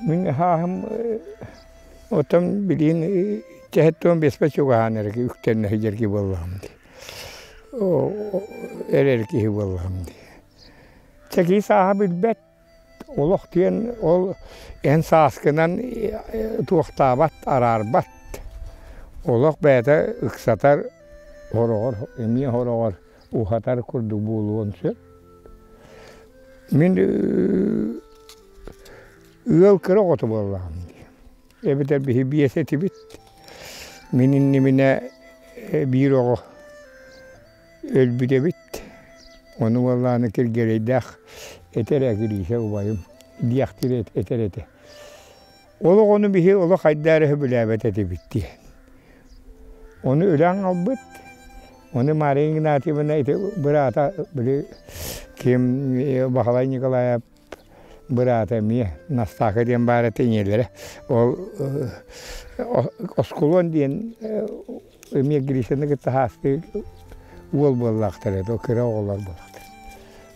Мин хааһым оттон билигин тэһэттэн биэспэ чугаһаан эрэ үктэннэ сылдьар буоллаҕым дии. Эрэр киһи буоллаҕым дии. Чэ киһи сааһа билбэт. Олох диэн ол эн сааскынан туохтаабат, араарбат. Олох бэйэтэ ыксатар, хороҕор эмиэ хороҕор уһатар курдук буолуон сөп. Мин ыал кыра оҕото буоллаҕым дии. Эбэтэр биһи биэс этибит. Мин иннибинэ биир оҕо өлбүт эбит. Ону буоллаҕына Киргиэлэйдээх этэр ээ Кириисэ убайым диэхтиир этэр этэ. Ол оҕону биһи олох хайдах эрэ сөбүлээбэт этибит диэн. Ону өлөн хаалбыт. Ону Мария Игнатьевна ити быраата били ким Баһылай Николаев быраата эмиэ Настаака диэн баар этэ ийэлэрэ. Ол Осколон диэн эмиэ Гришаны кытта саастыы уол буоллахтар этэ, кыра оҕолор буоллахтар.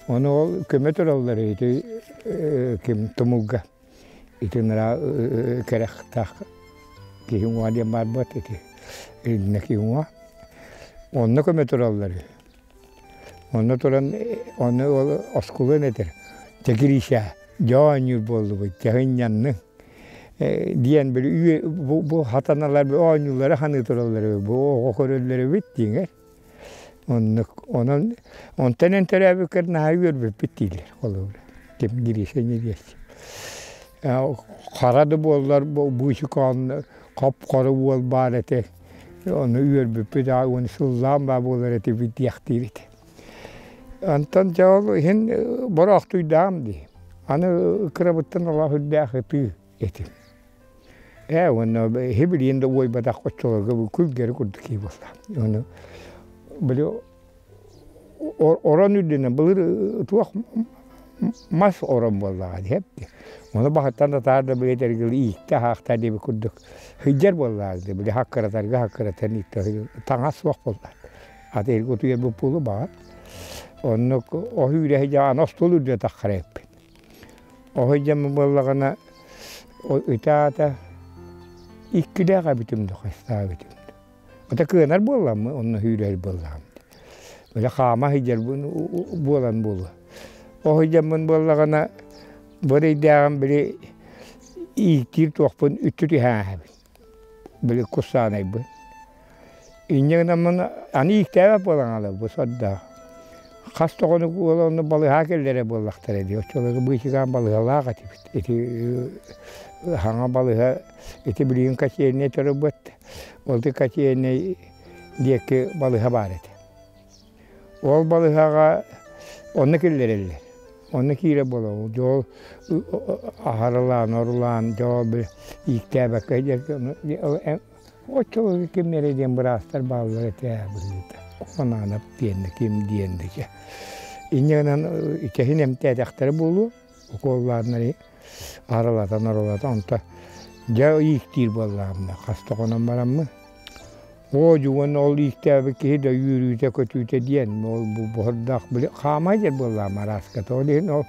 Ону ол көмө тураллар ити ким тумулга ити ыныраа кэрэхтээх киһи уҥуоҕа диэн баар буолбат ити иннэ киһи уҥуоҕа. Онно көмө тураллар үһү. Онно туран ону ол оскулун этэр дьэ Гриша дьэ оонньуур буоллубут дьэ ынньанныҥ диэн били бу хатаналар оонньууллара саныы тураллар эбит бу оҕо көрөллөр эбит диҥэр оннук онон онтон эн төрөөбүккэр наһаа үөрбүппүт дииллэр холобура ким Гриша диэччи хара да буоллар быычыкаан хоп-хоро уол баар этэ ону үөрбүппүт аа уон сыллаан баа буолар этибит диэхтиир этэ онтон дьэ ол иһин бороохтуйдаҕым дии аны кырабыттан олох үрдээх ытыы этим ээ уонна иһи билиэн да уойбатах оччолорго күлгэри курдук киһи буолла ону били орон үрдүнэн былыр туох мас орон буоллаҕа дии ону баһыттан да таар да бэйэтэргил ииктэ аһаахтаа диэбит курдук сылдьар буоллаҕа дии били хаккыратарга хаккыратан ииктэ таҥас суох буолла аты эргэ утуйарбыт буолуо баҕар оннук оһу үүрэ сылдьан аны остуол үрдүнэ таххара эппит оһу дьэммин буоллаҕына ытаата иккилээх эбитим да хастаабытым Ата кыанар буолламмын, онно сүүрэр буоллаҕым. Били хаама сылдьар буолан буолуо. Ол сылдьаммын буоллаҕына, бу эрэйдээҕим били ииктиир туохпун үттү түһээһэбин. Били куссаанайбын. Инньэ гынаммын аны ииктээбэт буолан хаалабын бу сордоох. Хас да хонук уол онно балыыһаҕа кэллэрэ буоллахтара дии. Оччолорго быычыкаан балыыһалаах этибит. Ити хаҥа балыыһа ити билигин котельнай төрөбүт. Ол котельнай диэки балыыһа баар этэ. Ол балыыһаҕа онно киллэрэллэр. Онно киирэ буолабын. Дьэ ол аһарылаан, орулаан, дьэ ол ииктээбэккэ оччолорго ким эрэ диэн быраастар бааллар этэ быһыыта. Куонаанап диэн да ким диэн да чэ. Инньэ гынан иккиһин эмтээтэхтэрэ буолуо. Укуоллааннар аралатан аралатан онто дьэ ииктиир буоллаҕым хас да хонон бараммын оо дьуон ол ииктээбит киһи да үөрүүтэ-көтүүтэ диэн ол бу буһардаах били хаамай диэн буоллаҕым арааската ол иһин ол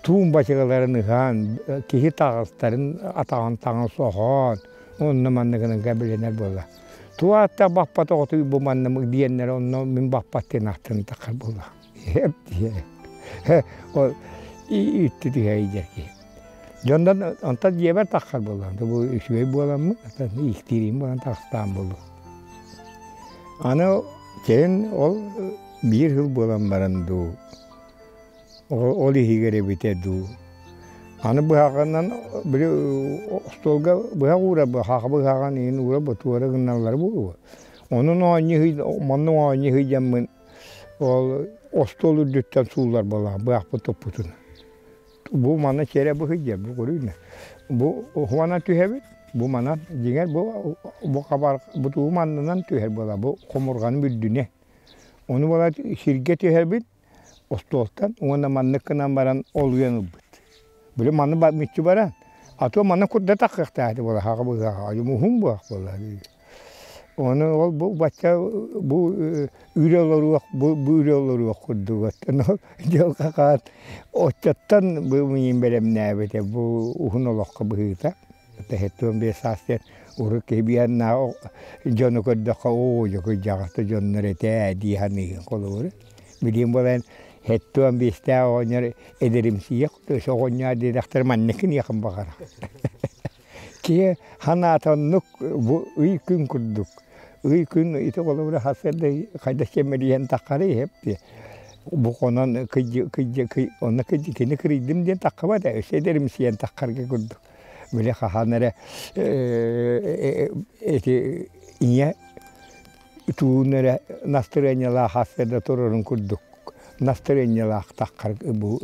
туун бачыгаларын ыһан киһи таҕыстарын атаҕын таҥас оһоон онно манна гынан кэбилэнэр буолла туох ааттаах баппат оҕотуй бу манна диэннэр онно мин баппат диэн ахтан таххар буолла Ол үттү түһэ илдьэр киһи. Дьонтон онтон дьиэбэр таххар буоллаҕым. Бу үчүгэй буоламмын, ииктиирим буолан тахстаан буолуо. Аны кэлин ол биир сыл буолан баран дуу, ол иһигэр эбитэ дуу. Аны быһаҕынан били остуолга быһах уура быһах быһаҕын иһин уура ботуора гыналлар буолуо. Онон оонньуу манна оонньуу сылдьаммын Ол остуол үрдүттэн сууллар буоллаҕа быһахпыт туппутун. Бу манна чэрэ бу сылдьар, бу көрүүнэ. Бу уһуонан түһэбит, бу манан дьиҥэр бу бу хабар бу тугум аннынан түһэр буолар, бу хомурҕаным үрдүнэ. Ону буолар сиргэ түһэбит остуолтан уонна маннык гынан баран олуйан ылбыт. Били манна мүччү баран, а то манна курдатаххыахтаах этэ буолар, хаҕа быһаҕа, уһун быһах буолар. Ону ол бу бачча бу үрэ олоруох бу бу үрэ олоруох курдук оттон ол дьылҕа хаан оччоттон бу миин бэлэмнээбитэ бу уһун олоххо быһыыта 75 саас диэн урут киһи биһиэннээх дьону көрдөххө оо дьокуйдьаҕаста дьоннор этээ дии саныыгын холобура билигин буолан 75-тээх оҕонньор эдэримсийиэх оҕонньоор диэтэхтэр манныкын иэхин баҕара Киһи санаата оннук бу ый күн курдук. Ый күн ити холобура сарсыарда хайдах чэмэлийэн таххарый иһэп дии. Бу хонон кыдьы кыдьы онно кыдьы кини кырыйдым диэн таххабат ээ өссө эдэримсийэн таххарга курдук. Били хаһан эрэ эти ийэ туун эрэ настырыанньалаах сарсыарда турарын курдук настырыанньалаах таххар бу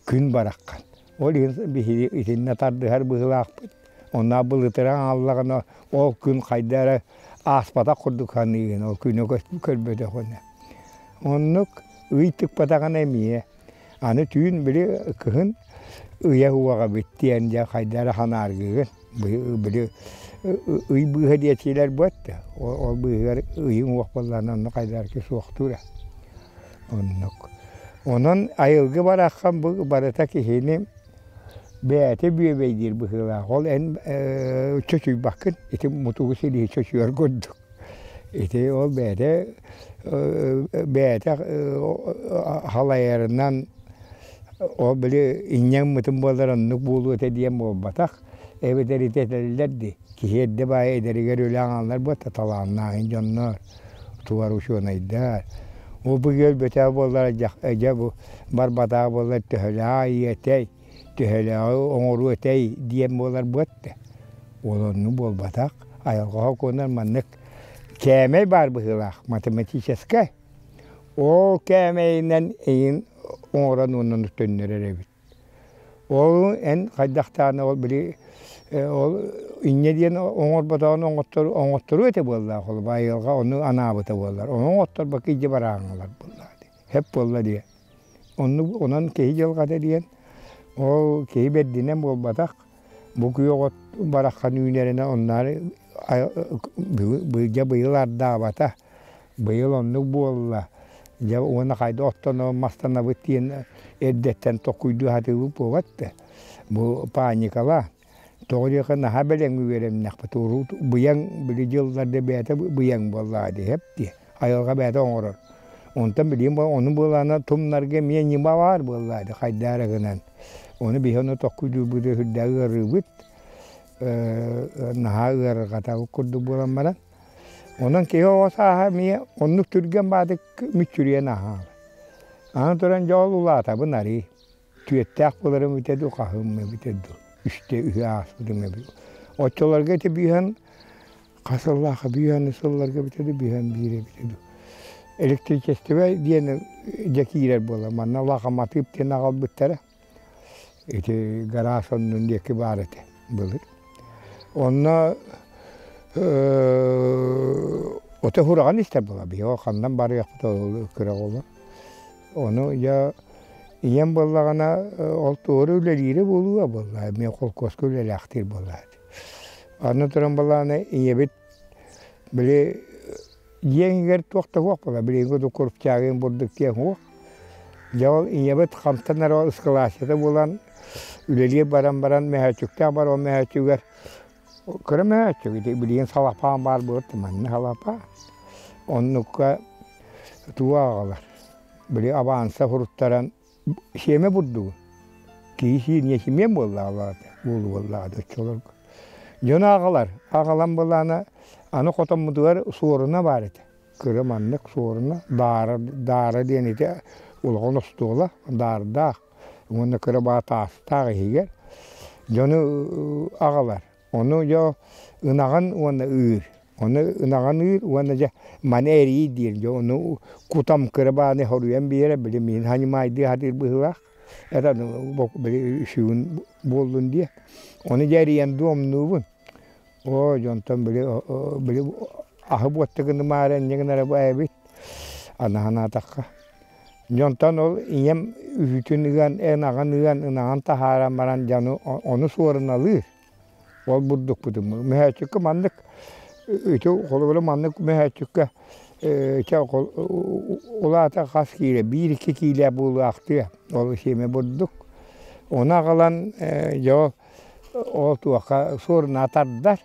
күн бараххан. Ол иһин биһиги итиннэ тардыһар быһыылаахпыт. Онно былытыран ааллаҕына ол күн хайда эрэ ааспатах курдук саныыгын, ол күнү көрбөтөхүнэ. Оннук ый тыкпатаҕына эмиэ. Аны түүн били кыһын ыйа уоҕа бүттүөн дьэ хайда эрэ санааргыыгын. Били ый быыһа диэччилэр буотта. Ол быыһыгар ыйыҥ уох буоллаҕына онно хайда эрэ суохтуура. Оннук. Онон айылгы бараххан бу барыта киһини бэйэтэ бүөбэйдиир быһыылаах. Ол эн чочуйбаккын, ити мутугу силиһи чочуйар курдук. Ити ол бэйэтэ бэйэтэ халайарынан ол били инньэҥ буоллар оннук буолуо этэ диэн буолбатах. Эбэтэр ити этэллэр дии, киһи эрдэ баайа эдэригэр үлэ аҥаллар буолта талааннаах дьоннор. Тугар учуонайдар. Ол бу өлбөтөө буоллар дьэ бу барбатаа буоллар төһөлөөх айыатай, төһөлөөҕү оҥоруо этэй диэн буолар буотта. Ол оннук буолбатах. Айылҕа сокуонар маннык кээмэй баар быһыылаах математическай. Ол кээмэйинэн эйин оҥорон уонна төннөрөр эбит. Ол эн хайдахтааны ол били ол инньэ диэн оҥорботоҕун оҥотторуо этэ буоллаах ол айылҕа ону анаабыта буоллар ону оҥотторбокко илдьэ барааҥҥылар буоллаҕа дии сөп буолла диye оннук онон киһи дьылҕата диэн ол киһи бэрдинэн буолбатах бу күөх от бараххан үүнэринэ оннооҕор дьэ быйыл ардаабата Быйыл оннук буолла. Дьэ уонна хайда оттоно мастанабыт диэн эрдэттэн толкуйдуу сатыыбыт буолбат да. Бу паникала. Тоҕо диэххэ наһаа бэлэҥ үөрэмнэхпит. Урут быйаҥ били дьылларда бэйэтэ быйаҥ буоллаҕа дии сөп дии. Айылҕа бэйэтэ оҥорор. Онтон билигин ону буолаана тумнарга эмиэ ньыма баар буоллаҕа дии хайдаа эрэ гынан. Ону биһи ону толкуйдуурбут сүрдээх ыарыыбыт. Наһаа ыарырҕатабыт курдук буолан баран. Онон киһи оҕо сааһа эмиэ оннук түргэн баатык мүччүрүйэн аһаабыт. Аны туран дьэ ол улаатабын арыы. Түөттээх буоларым эбитэ дуу, хаһыым эбитэ дуу, үстэ үһү ааспытым эбит. Оччолорго ити быыһан хас сыллаахха быыһан сылларга эбитэ дуу, быыһан биир эбитэ дуу. Электричествэ диэн дьэ киирэр буолар. Манна лакоматыып диэн аҕалбыттара. Ити гараас оннун диэки баар этэ былыр. Онно ото хураҕан истэр буола биһиги ханнан барыахпыт ол кыра оҕолор. Ону дьэ ийэм буоллаҕына ол туора үлэлиирэ буолуо буолла эмиэ холкуоска үлэлээхтиир буолла. Аны туран буоллаҕына ийэбит били Дьиэҥ туох да суох буолар, билигин курдук курупчаагын бурдук диэн суох. Дьэ ол ийэбит хантан эрэ ыскылааччыта буолан үлэлии баран баран мөһөөччүктээх бар ол мөһөөччүгэр кыра мөһөөччүк ити билигин салапаан баар буолар манна салапаа. Оннукка тугу аҕалар били абаанса суруттаран сиэмэ бурдугу киһи сиир симиэн буоллаҕа буолуоллаҕа оччолорго. Дьону аҕалар, аҕалан былаана аны хотоммутугар суоруна баар этэ. Кыра маннык суоруна, даара, даара диэн ити улахан остуола, даардаах уонна кыра баа таастаах иһигэр дьону аҕалар. Ону дьэ ынаҕын уонна ыыр. Ону ынаҕын ыыр уонна дьэ маны эрий диир. Дьэ ону кутам кыра бааны хоруйан биэрэр, били миин ханимаайдыы сатыыр быһыылаах. Это били үсүгүн буоллун диye. Ону дьэ эрийэн дуомнуубун. Оо дьонтон били били аһы буотта гынымаары инньэ гынара бу эбит. Анаһанаатахха. Дьонтон ол ийэм үүтүн ыан, ынаҕын ыан, ынаҕын таһааран баран дьону ону суоруналыыр. Ол бурдукпутун мөһөөччүккэ маннык Ити холобура маннык мөһөөччүккэ чэ улаата хас киилэ, биир-икки киилэ буолуохтуо. Ол сиэмэ бурдук. Ону аҕалан дьэ ол туохха суоруна тардар.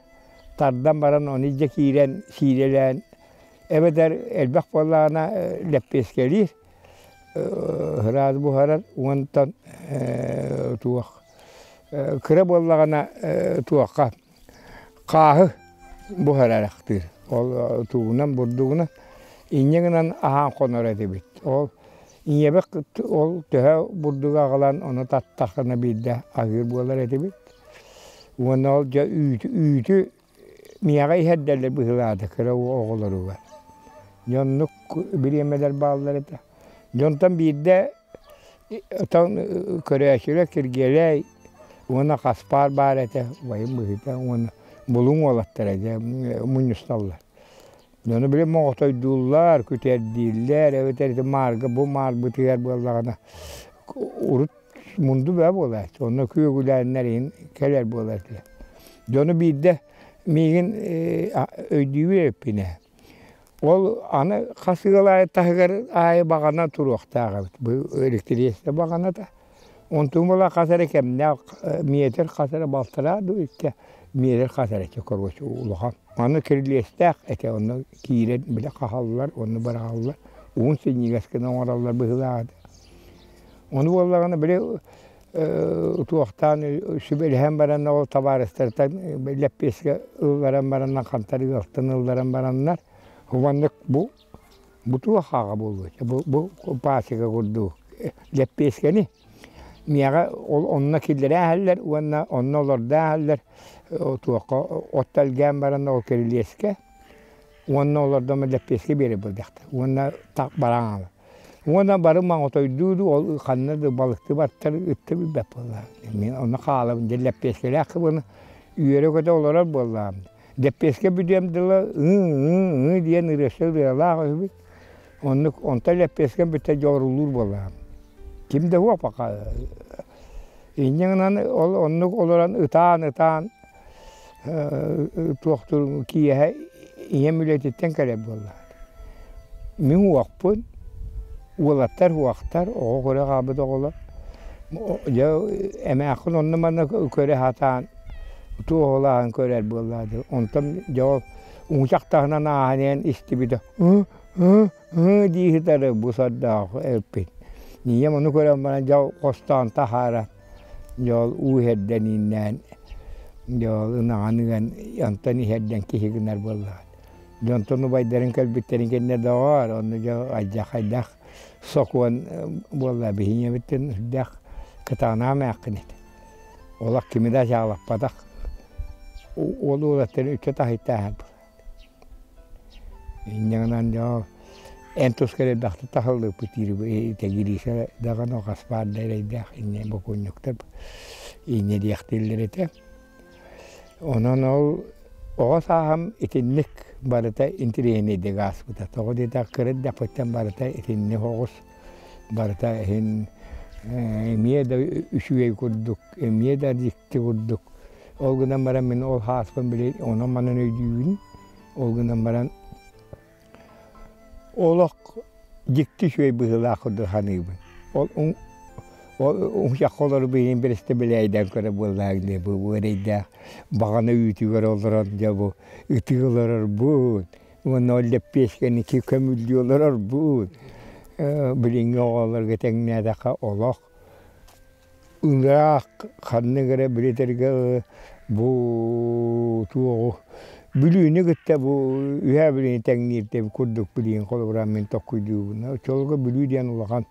Тардан баран ону илдьэ киирэн сиирэлээн эбэтэр элбэх буоллаҕына лэппиэскэлиир, ыраас буһарар уонтан туох кыра буоллаҕына туохха хааһы буһарарахтыыр. Ол тугунан бурдугунан инньэ гынан аһаан хонор этибит. Ол ийэбит ол төһө бурдугу аҕалан ону таттахына биирдэ аһыыр буолар этибит. Уонна ол дьэ үүтү, үүтү миэхэ иһэрдэллэр быһыылаата кыра оҕолоругар. Дьэ оннук бириэмэлэр бааллар этэ. Дьонтон биирдэ оттон көрөөччүлэр Киргиэлэй уонна Хаспаар баар этэ, убайым быһыыта уонна Булуҥ уолаттара дьэ мунньусталлар. Дьону били моҕотойдууллар, күтэрдииллэр эбэтэр ити маарга бу маарбытыгар буоллаҕына урут мунду бөҕө буолааччы, онно күөгүлээннэр иһин кэлэр буолар этилэр. Дьону биирдэ миигин өйдүүбүн эбиппин ээ. Ол аны хас ыал аайы таһыгар аайы баҕана туруохтаах эбит. Бу электричество баҕаната. Онтуҥ буола хас эрэ кэмнээх метр хас эрэ балтараа дуу икки метр хас эрэ короче улахан. Аны кирилиэстээх этэ онно киирэн бile хаһаллар, онно быраҕаллар. Уһун синньигэс гына оҥороллор быһыылаах этэ. Ону буоллаҕына били туохтаан сүбэлэһэн баран ол табаарыстартан лэппиэскэ ылларан бараннар хантан ыалтан ылларан бараннар маннык бу бу туох ааҕа буолуой бу бу пасека курдук лэппиэскэни миэхэ ол онно киллэрээһэллэр уонна онно олордооһэллэр туохха от тэлгээн баран ол кирилиэскэ уонна олордомо лэппиэскэ биэрэр буоллахтар уонна бараҥаала Уонна бары моҥотойдуу дуу, ол ханна да балыкты баттар ытта билбэт буоллаҕым. Мин онно хаалабын дьэ лэппиэскэлээх кыбыны үөрэ-көтө олорор буоллаҕым. Лэппиэскэ бүтүөм дылы ыы-ыы-ыы диэн ырыаша ырыалаах үһүбүт. Оннук онтон лэппиэскэм бүттэ дьоҕурулуур буоллаҕым. Ким да суох пока. Инньэ гынан ол оннук олорон ытаан-ытаан туохтуур киэһэ ийэм үлэтиттэн кэлэр буолла. Мин уохпун, уолаттар уохтар, оҕо көрө хаалбыт оҕолор. Дьэ эмээххин онно-манна көрө сатаан туоһулаан көрөр буолла. Онтон дьэ ол уҥучах таһынан ааһан иһэн истибитэ ыы ыы ыы дии сытары бу сордоох эппит. Ийэм ону көрөн баран дьэ хостоон таһааран Дьол уу иһэрдэн ииннээн, дьол ынаҕын ыан, онтон иһэрдэн киһи гынар буоллаҕа. Дьонтон убайдарын кэлбиттэрин кэннэ доҕоор, онно дьэ алдьархайдаах сокуон буолла биһи ийэбиттэн сүрдээх кытаанаах эмээххин этэ. Олох кими да ачаалаппатах уол уолаттарын үччэ таһыйтааһар Инньэ гынан дьэ эн тускар элбэхтик таһыллыыппыт диир Гриша даҕаны хаспаар да эрэйдээх инньэ бокуонньуктар инньэ диэхтииллэр этэ. Онон ол оҕо сааһым итинник барыта интэриэһинэйдик ааспыта. Тоҕо диэтэх кыра эрдэхпиттэн барыта итинник оҕус барыта иһин эмиэ да үчүгэй курдук, эмиэ да дьикти курдук. Ол гынан баран мин ол сааспын били онон-манан өйдүүбүн. Ол гынан баран олох дьикти үчүгэй быһыылаах курдук саныыбын. Ол ол уҥуйахха олору билигин бэрэстэбилээйдээн көрө буоллаҕыҥ дии бу эрэйдээх баҕана үүтүгэр олорон дьэ бу ытыы олорорбут уонна ол лэппиэскэни көмүллүү олорорбут билиҥҥи оҕолорго тэҥнээтэххэ олох Ыраах ханнык эрэ билэтэргэ бу туоҕу Бүлүүнү кытта бу Үһээ Бүлүүнү тэҥниир курдук билигин холобура мин толкуйдуубун. Оччолорго Бүлүү диэн улахан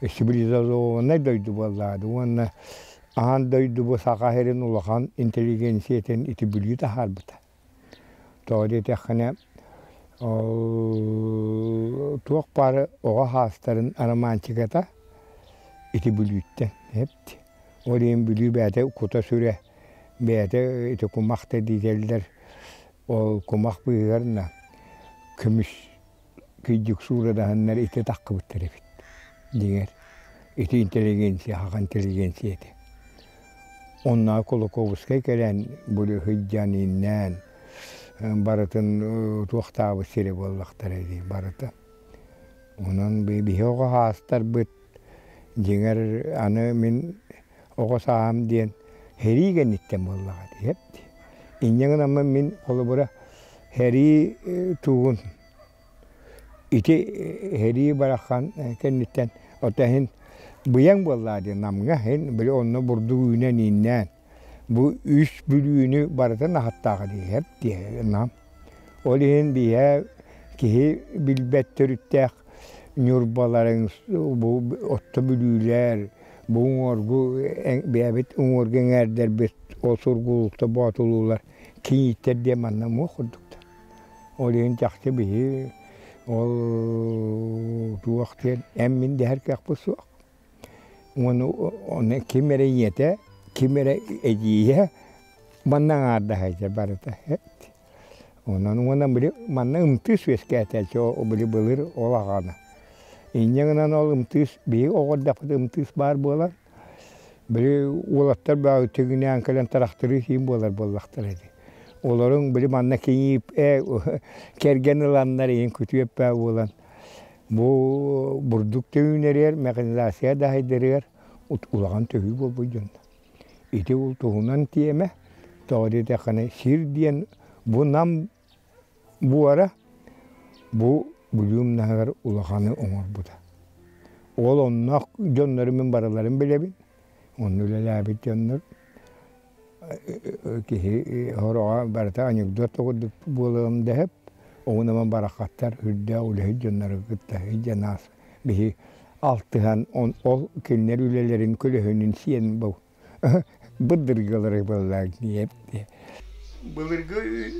цивилизованнай дойду буоллаҕа уонна аан дойду бу Саха сирин улахан интеллигенциятын ити Бүлүү таһаарбыта. Тоҕо диэтэххинэ, ол туох баар оҕо саастарын романтиката ити Бүлүүттэн эбит. Ол иһин Бүлүү бэйэтэ кута-сүрэ, бэйэтэ ити кумах да диэтэллэр, ол кумах быыһыгар на көмүс кыйдьык суурадаһыннар ити таххыбыттар эбит дьиҥэр. Ити интеллигенция, саха интеллигенция этэ. Онно Кулаковскай кэлэн бу сылдьан ииннээн, Барытын туохтаабыт сирэ буоллахтара дии барыта. Онон биһи оҕо саастарбыт дьиҥэр аны мин оҕо сааһым диэн сэрии кэнниттэн буоллаҕа дии Инньэ гынан мин холобура сэрии тугун ити сэрии барахан кэнниттэн оттон иһин быйаҥ буоллаҕа дии Намҥа иһин били онно бурдук үүнэн ииннээн бу үс Бүлүүнү барытын аһаттааҕа дии дии Нам. Ол иһин биһиэхэ киһи билбэт төрүттээх Ньурбаларыҥ бу отто Бүлүүлэр бу уҥуоргу бэйэбит уҥуоргу эҥээрдэрбит ол сургуулукта боотулуулар кийииттэр диэн манна муох курдуктар. Ол иһин чахчы биһи ол туох диэн эн мин дэһэр кыахпыт суох. Уонна ону ким эрэ ийэтэ, ким эрэ эдьиийэ манна аҥаардаһа барыта. Онон уонна били манна ымтыыс үөскээтээччи били былыр ол аҕана. Инньэ гынан ол ымтыыс биһиги оҕо эрдэхпит ымтыыс баар буолан били уолаттар бөҕө тигинээн кэлэн тарахтырыы сиин буолар буоллахтара дии. Олоруҥ били манна кийиип ээ кэргэн ыланнар иһин күтүөппээ буолан бу бурдук төһүүнэригэр механизация да аһайдарыгар улахан төһүү буолбут дьон. Ити ол туһунан тиэмэ, тоҕо диэтэххинэ сир диэн бу Нам буора бу Бүлүү умнаһыгар улаханы оҥорбута. Ол онноох дьоннору мин барыларын билэбин, онно үлэлээбит дьоннор киһи хороҕо барыта анекдот да курдук буолуом дэһэп, оҕунаман бараххаттар үрдээх үлэһит дьоннору кытта илдьэн аас биһи алтыһан ол кинилэр үлэлэрин көлөһүнүн сиэн бу быдыргылары буоллаах Былыргы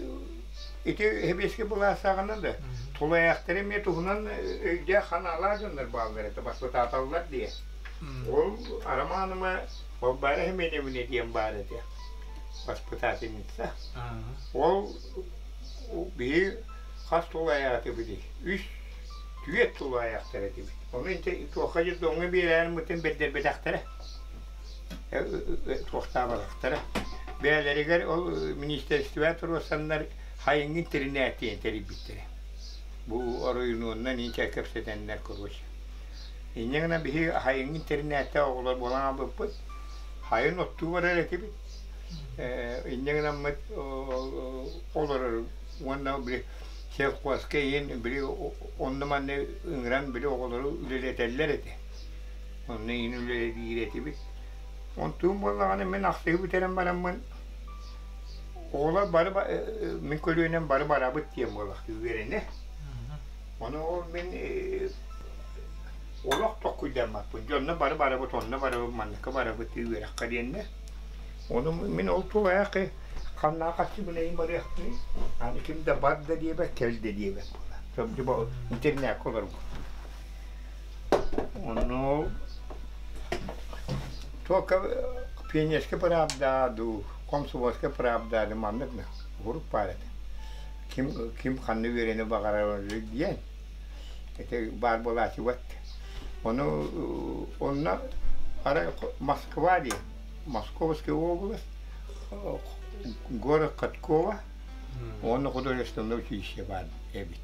ити сэбиэскэй былаас саҕана да тулаайахтары эмиэ туһунан өйдөөх ханаалаах дьоннор бааллар этэ баспытааталлар диye. Ол Арамааныма Балбаара Хименевне диэн баар этэ баспытаательница. Ол биһи хас тулаайаҕытыбытый? Үс түөрт тулаайахтар этибит. Ону инте туохха дьоҥҥо биэрээрмитин бэрдэрбэтэхтэрэ. Туохтаабатахтара. Бэйэлэригэр ол министерствоҕа туруорсаннар хайыҥҥын тэринээт диэн тэрийбиттэрэ. Бу оройуонунан инчэ кэпсэтэннэр короче. Инньэ гынан биһи хайыҥҥын тэринээттэ оҕолор буолан хаалбыппыт. Хайын оттуу барар этибит. Инньэ гынаммыт олорор уонна били сельхозка иһин били онно-манна ыҥыран били оҕолору үлэлэтэллэр этэ. Онно иһин үлэлиир этибит. Онтуум буоллаҕына мин ахсыһы бүтэрэн бараммын оҕолор бары мин көлүөнэм бары барабыт диэн буоллах үөрэнэ. Ону ол мин олох токкуйдаммаппын. Дьонно бары барабыт, онно барабыт, манныкка барабыт үөрэххэ диэннэ. Ону мин ол тулаайах ханнаах хаччыбын эйин барыахпыный? Аны ким да бар да диэбэт, кэл да диэбэт буолар. Чопчу интернакка олорбут. Ону только пионерская правда дуу, комсомольская правда дуу маннык урук баар этэ. Ким ким ханна үөрэнэ баҕарар диэн ити баар буолааччыбат. Ону онно арай Москва диэн Московская область, город Каткова уонна художественное училище баар эбит.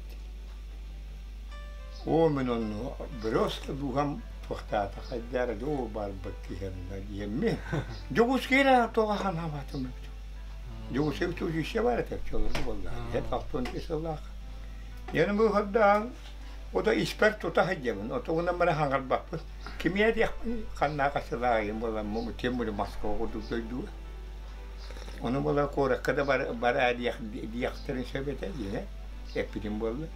Оо, мин онно просто дууһам туохтаата хайдара дуу барбыт киһи диэмми. Дьокуускайга тоҕо санаабатым эбит. Дьокуускай училище баар этэ оччолорго буолла. Эт алтан сыллаах. Яны бу хордаан ото испэр тута сылдьабын. Отугунан бара хаҥарбаппын. Кимиэ диэхпин ханнаах асылаайым буоламмын тем более Москва курдук дойдуга. Ону буола куоракка да бараа диэхтэрин сөп этэ диэн эппитим буолла.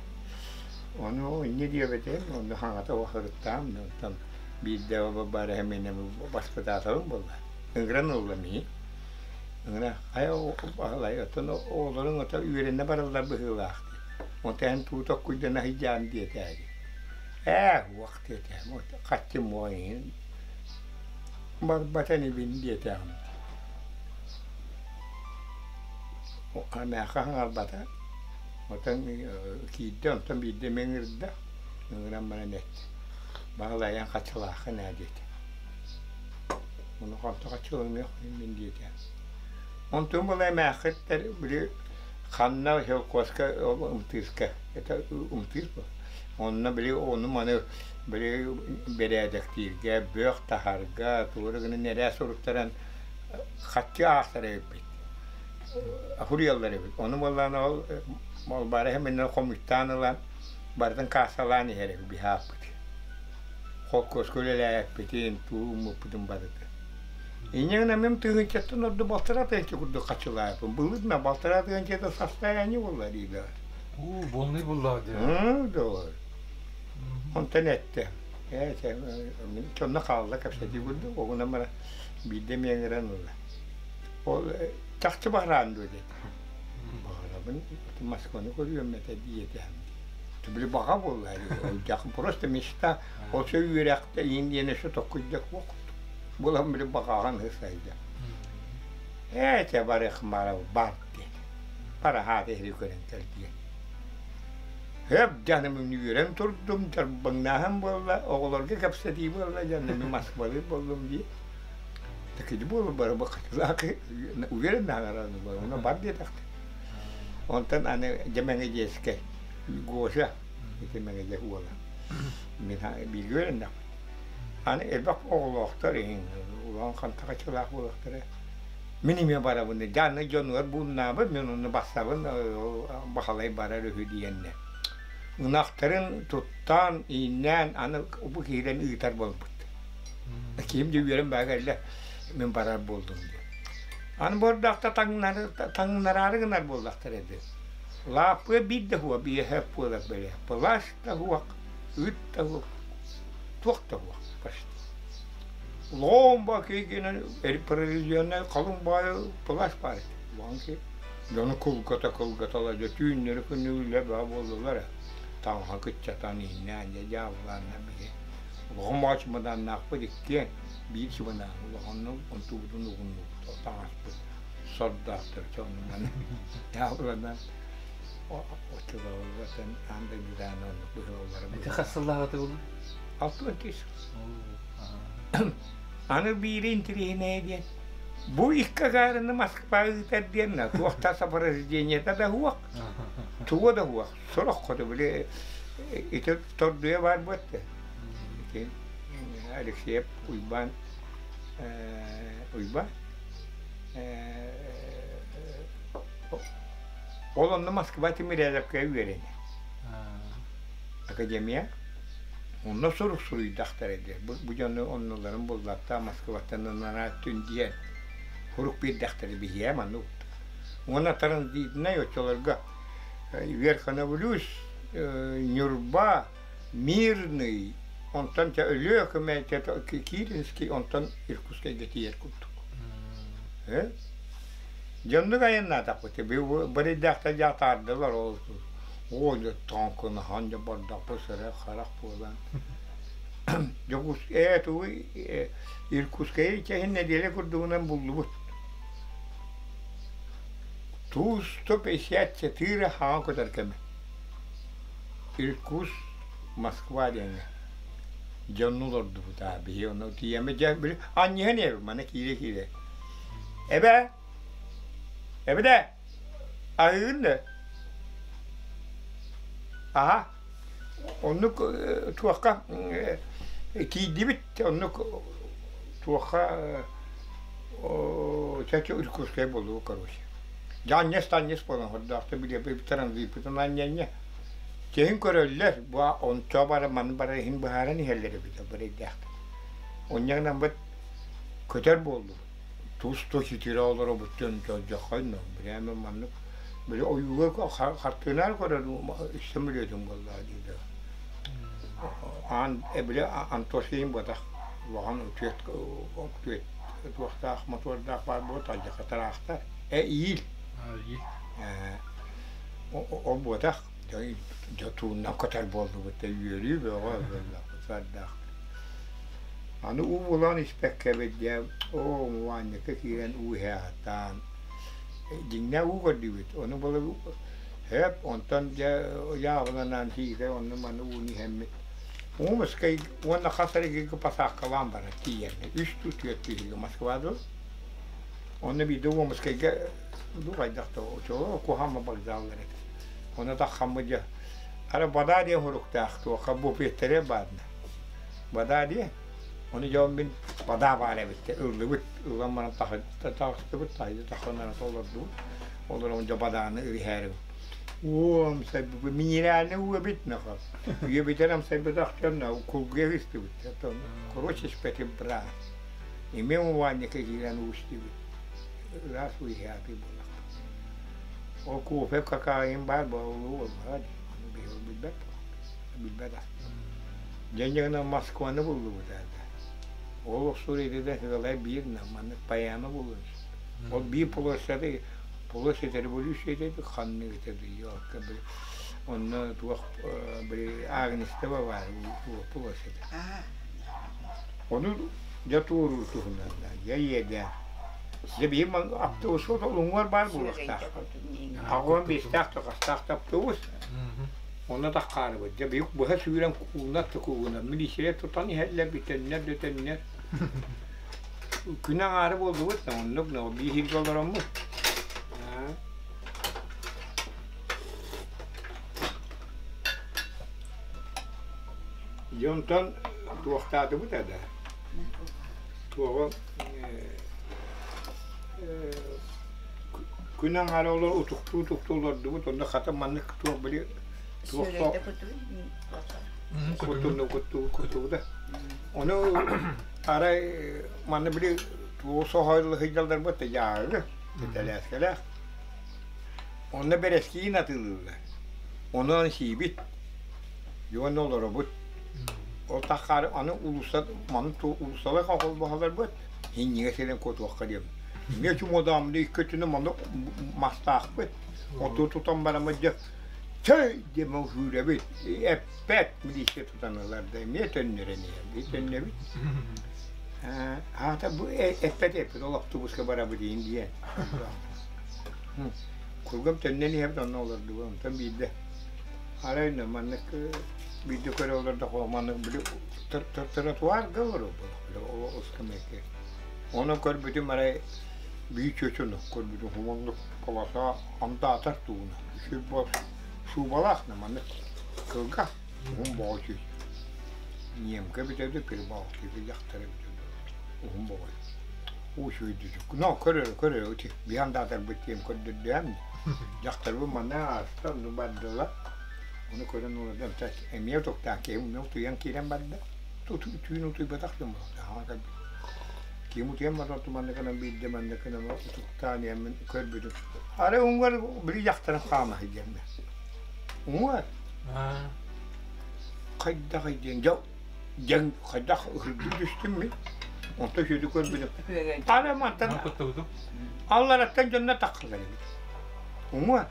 Ону инньэ диэбэтим, онно хаҥата сырыттаам, онтон биирдэ бары мин баспытааталым буолла. Ыҥыран ылла миигин. Ыҥыра хайа Баһылай оттон оҕолоруҥ ото үөрэнэ бараллар быһыылаах дии. Онтон эн туу токкуйдана сылдьаан диэтээги. Ээ, уох диэтэм, хаччым уоҕа иһин барбата инибин диэтэҕим. Мээхэ хаҥарбата. Оттон киирдэ, онтон биирдэ эмиэ ыҥырда. Ыҥыран баран эттэ: «Баһылай, эн хаччылааххын ээ» диэтэ. Ону хонто хаччыланыах мин диэтэ. Онтон была эмээххиттэр били Ханна Хелкоска Умтыыска это Умтыыс Онно били ону-маны били бэрээдэктииргэ, бөх таһарга, туора гынан эрээ суруттаран хаччы аахтар эбиппит. Хуруйаллар эбит. Ону буоллаҕына ол Балбаара иһин хомуйтаан ылан барытын каассалаан иһэр эбит биһааппыт. Холкуоска үлэлээппитин, тууммуппутун барытын. Инньэ гынан мин тыһыынчаттан ордук балтараа тыһыынча курдук хаччылаабыппын. Былыр балтараа тыһыынчата состояние буолла дииллэр. Уу, буолнай буллаа диye. Doğru. Онтон эттэ. Ээ, мин сонно хаалла кэпсэтии курдук, оҕунан бара биирдэ эмиэ ыҥыран ылла. Ол чахчы баҕараан дуо диэтэ. Баҕарабын, Москваны көрүөм этэ диэтэ. Били баҕа буолла ол просто мечта ол все үөрэхтэ иин диэн өссө токкуйдак буох булан били баҕаҕын ысайда. Ээ, чэ барыах бар диэн. Параһаат иһири көрөн кэл диэн. Хөп дьаным үөрэн турдум, дьарбаҥнааһын буолла, оҕолорго кэпсэтии буолла, дьаным Москвалыыр буоллум дии. Такие буолу бары бакатылаах уверен наҕараны буолла, бар диэтэхтэ. Онтон аны дьэ Мэҥэдьиэскэ Гоша ити Мэҥэдьэ уола. Мин бииргэ үөрэннэхпит. Аны элбэх оҕолоохтор иһин улахан хантахачылаах буолуохтара. Мин эмиэ барабын дьэ дьонугар бууннаабыт, мин онно бассабын бахалай барар үһү диэннэ. Ынахтарын туттаан, ииннээн аны бу киһидэн ыытар буолбут. Киһим дьэ үөрэн баа кэллэ, мин барар буоллум диэн. Аны бордоохто таҥнараары гынар буоллахтар эбит. Лааппыа биир да хуа биэһэ буолар бэлэ. Плащ да хуох, ыт да хуох, туох да хуох почти. Лоомба киигинэн прорезиненный халыҥ баайы плащ баар этэ. Улахан дьону кылгата-кылгатала дьэ түүннэри күннүгүлэ баа буоллулар таҥаһа кыччатан ииннээн дьэ дьаабылаанна биһи улахан баҕа чымадааннаахпыт иккиэн биир чымадаан улаханнык онтубутун угуннубут таҥаспыт сордоохтор чоннунан дьаабыланан оччолоругар аан дойдутааны оннук быһыылаллара Ити хас сыллааҕыта буолла? 62 сыл. Аны биири интириэһинэйэ диэн, бу икки агаарыны Москва ыытар диэн туох да сопровождениета да суох, туга да суох. Сорох хоту били ити тордуйа баар буотта. Ити Алексеев Уйбаан Уйбаан ол онно Москва Тимирязевка үөрэнэ. Академия Онно сурук суруйдахтара дии. Бу дьону оннуларын буллаттаа Москваттан анараа өттүн диэн сурук биэрдэхтэрэ биһиэхэ маннык. Уонна транзитнай оччолорго Верхоноблюз, Ньурба, Мирный, онтон чэ Өлүөхүмэ, Киринский, онтон Иркутскайга тиийэр курдук. Дьоннук айаннаатахпыт. Барыйдаахтар дьаатаардылар ол Оо, дьэ тоҥкунаһан дьэ бардахпыт сырай-харах буолан. Дьокуус ээ тугуй Иркутскайы чэһин нэдиэлэ курдугунан буллубут. Туу 154 хаҥа көтөр кэмэ. Иркутск, Москва диэҥҥэ. Дьонну олордубут аа биһи ону тиийэммит дьэ били анньыһан иһэбит маны киирэ-киирэ. Эбээ, эбэтэ Аһыыгын да? Аһа, оннук туохха тиийдибит, оннук туохха чачы Иркутскай буолуо короче. Дьаанньас-таанньас буолан хордоохто билиэппит транзиппытын анньанньа. Чэһин көрөллөр, бу ончо бара маны бара иһин быһааран иһэллэр эбит барыйдаахтар. Онньагынан быт көтөр буоллубут. Тус-тус итирэ олоробут дьон дьолдьоххойно прямо маннык били ойууга хартыынаар көрөр сөмөлүөтүн буоллаҕа дииллэр. Аан били Антосейн буотах улахан үтүөт үтүөт туохтаах мотуордаах баар буолуо алдьархай тыраахтар э иил ол буотах дьэ тууннан көтөр буоллубут да үөрүү бөҕө буоллахпыт сардаах Аны уу булан испэккэбит дьэ, оо, ванньыкка киирэн уу иһэ сатаан, дьиҥнээх уу көрдүүбүт. Ону була сөп, онтон дьэ ыйааҕынан сиикэй онно-маны ууну иһэммит. Омскай уонна хас эрэ посадкалаан барар тиийэргэ. Үс туу түөрт киһигэ Москва дуу. Онно биирдэ Омскайга Ду хайдах да очоло куһаама вокзаллар этэ. Ону таххаммыт дьэ ара бадаа диэн суруктаах туохха буфеттэрэ баарна. Бадаа диэн ону дьон мин бадаа баар эбит ыллыбыт ылан баран таҕыстыбыт таһыйда тахханара олордубут олорон дьэ бадааны иһээри уу амсайбыт минеральный уу эбит нахал үйэбитин амсайбатах дьон кулгуйа истибит короче испэтим брат Эмиэ умывальникка киирэн уу истибит ыраас уу иһээти буоллахпыт. Ол кофе какао баар буолуо буоллаҕа дии. Ону биһиги билбэт билбэт аспыт. Дьэ Москваны буллубут это. Ол охсуур идэтэ сыалай биир маннык поэма буллун. Ол биир площады площадь революция диэбит ханнык этэ ёлка били онно туох били Агнистова баар площадь. Ону дьэ туоруур туһунан дьэ иэдээн. Дьэ биһи автобуска уҥуор баар буолуохтаах. 85-тээх хастаах да автобус. Онно таххаарыбыт. Дьэ биһи быһа сүүрэн куугунар да куугунар. Милиция тутан иһэллэр, бүтэннэр да төннөр. Күн аҥаары буоллубут, оннук биир олороммут. Дьэ онтон туохтаатыбыт да туоҕу күн аҥаара олор утуктуу-утуктуу олордубут онно хата маннык туох били туох кутуну куттуу кутууда ону арай манна били тугу соһойло сылдьалларбыт дьааһыгы тэлээскэлээх онно бэрэскиин атыылыыллар онон сиибит Дьон олоробут. Ол таххаары аны улууста маны уулуссалар холбоһолорбут инньигэ сирин куотуохха диэн. Эмиэ чумуодааммыт икки өттүнэн маны мастаахпыт. Оту тутан бараммыт дьэ чэй диэн сүүрэбит. Эппэт милиция тутан ылар да эмиэ төннөрөн иһэр. Биир төннөбүт. Аата бу эппэт эппит ол автобуска барабыт иһин диэн. Кургам төннөн иһэбит онно олордубут. Онтон биирдэ Арай маннык биирдэ көрө олордоххо маннык били тротуарга олоробут скамейка. Ону көрбүтүм арай биир чочуну көрбүтүм хумоннук полоса андаатар тууна шубалаах на маннык кылгас уһун боҕо чү немка бүтэ прибалтика дьахтара бүтэ уһун боҕой уучуйдучук но көрөр көрөр ити биһи андаатарбыт диэн көрдөрдүөм Дьахтарбын манна ааста, онно бардылар. Ону көрөн олордум, эмиэ утуктаан киһим утуйан киирэн барда. Түүн утуйбатах дьон буолла, кэлбит. Киһим утуйан баран манна гынан биирдэ манна гынан утуктаан иһэммин көрбүтүм. Арай уҥуор били дьахтарым хаама сылдьар Уҥуор хайдах диэн дьэ дьэҥ хайдах ыһырдыы түстүм мин. Онтон сүдү көрбүтүм. Аны мантан аллараттан дьонно таххалар эбит. Уҥуор.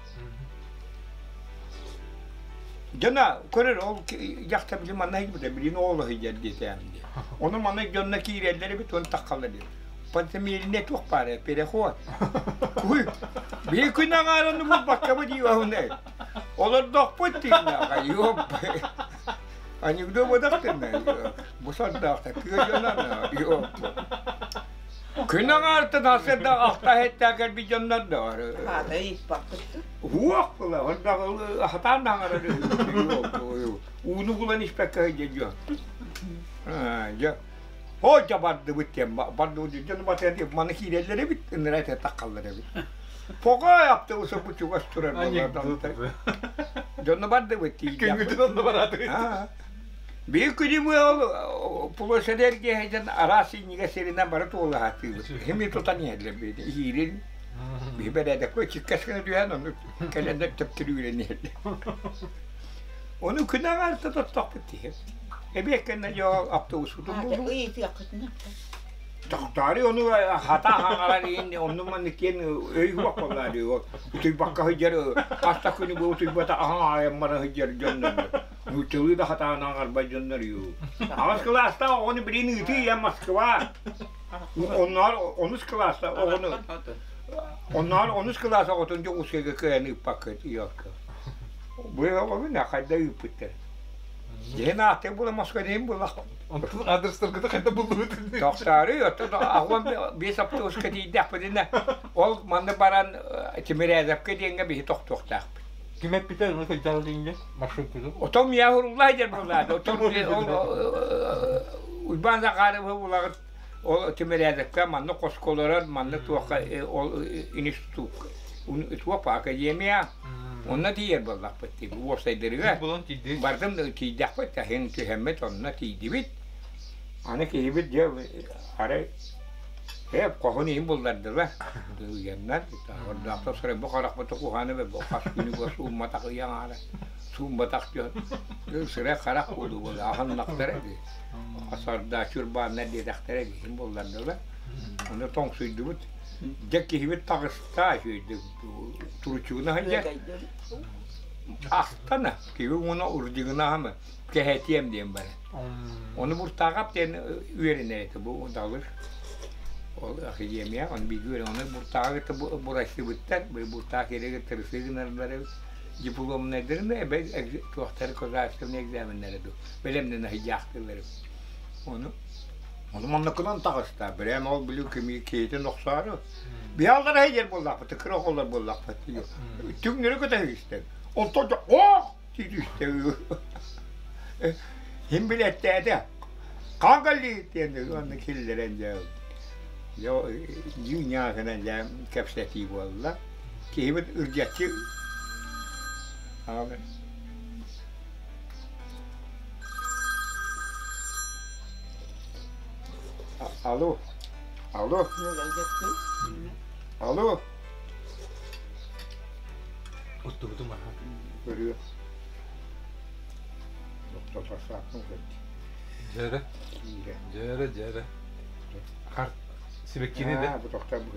Дьоно көрөр ол дьахтар били манна сылдьыбыта билин оҕоло сылдьар диэтээн дии. Ону манна дьонно киирэллэр эбит уонна таххаллар эбит. Пантомимне туох баар переход. Куй биир күн аҥаарын булбаккабыт дии оһуна. Олордохпут тииннээҕэ ёп. Анекдот бодахтынна бу сордоохто кыайанан ёп. Күн аҥаартан асырда ахта хеттаа кэлбит дьоннор да бар. Аата ыйыппаккыт Уох була, онда хатаан да хаҥарар ууну булан испэккэ сылдьар дьон. Дьэ, о дьэ бардыбыт диэн бардыбыт дьон батыан маны киирэллэр эбит, ыныраа этэ таххаллар эбит. Поҕой автобуса бу чугас турар буолла. Дьонно бардыбыт тиийдэх. Күҥҥүтүн онно бараатыгыт. Биир күнүм ол площадь эргиэһэйдэн араас иннигэ сиринэн бары туолаһатыыбыт. Хими тутан иһэллэр биһи иһиирин биһи бэрээдэккэ чиккэс гына түһэн ону кэлэннэр төптөрүүрэн иһэллэр. Ону күн аҥаарта тоттохпут тиһэ. Эбиэт кэннэ дьоо автобуспутун буллубут. Ыйытыаххытына. Тохтоору ону хата хаҥарар иһин онну маннык киэн өй уох буоллаары утуйбакка сылдьар хас да күнү бу утуйбата аһаҥ аайаммара сылдьар дьоннор нууччалыы да хатаан аҥарбат дьоннор ю аҕыс кылаастаах оҕону билин ыытыы ийэ Москва онноор онус кылааста оҕону онноор онус кылаас оҕотун Дьокуускайга кыайан ыыппаккыт ийэлка бу оҕону хайда ыыппыттар. Дьиһин ааттык була Москва диэн була. Онтун адрестаргыта хайда буллубут? Тохтоору, оттон 85 автобуска тиийдэхпитинэ, ол манна баран Тимирязевка диэҥҥэ биһи тохтуохтаахпыт. Ким эппитэ ону сылдьар диҥҥэ маршруткутун? Отон миэхэ уруллаа дьэр буллаады. Отон ол Уйбаан Захаровы булаҕыт ол Тимирязевка манна хоско олорор, манна туохха ол институтка туох академия онно тиийэр буоллахпыт дии уопсайдарыгар Булан тиийдибит. Бардым тиийдэхпит таһын түһэммит онно тиийдибит. Аны киһибит дьэ арай хоһун иһин буллардылар. Ыйаннар ордоохто сырай бу харахпыт куһааны бу хас күнү бу суумматах ыйан аара суумматах дьон сырай харах буолуу буолла аһыннахтара дии хасарда чурбааннар диэтэхтэрэ иһин буллардылар. Ону тоҥсуйдубут. Дьэ киһибит таҕыста туручугуна сылдьар. Астана киһи уона урдьугунаһамы кэһэтиэм диэн баран. Ону Буртаахап диэн үөрэнэр этэ бу далыр. Ол академия, он бииргэ үөрэн, ону Буртааҕы кытта бурайсыбыттар, Буртаах киэри тырысыы гынарлар дипломнайдарын да эбэ туохтары государственный экзаменнары ду бэлэмнэнэ сылдьаахтыыллар. Ону ону манныкынан таҕыста. Брэм ол били кими киһитин охсоору. Биһаллар сылдьар буоллахпыт, кыра оҕолор буоллахпыт. Түҥнэри көтөһүстэн. Онтон ох түстэ. Ким билэттээтэ? Хагалли диэн уонна киллэрэн дьэ дьиҥ-ньаахынан дьэ кэпсэтии буолла. Киһибит ырдьаччы Алло, алло, алло. Оттубутум аха. Көрүө. Тохтотосааккын көт. Дьэрэ. Дьэрэ, дьэрэ. Хар сибэккини да. Бу тохтор бу.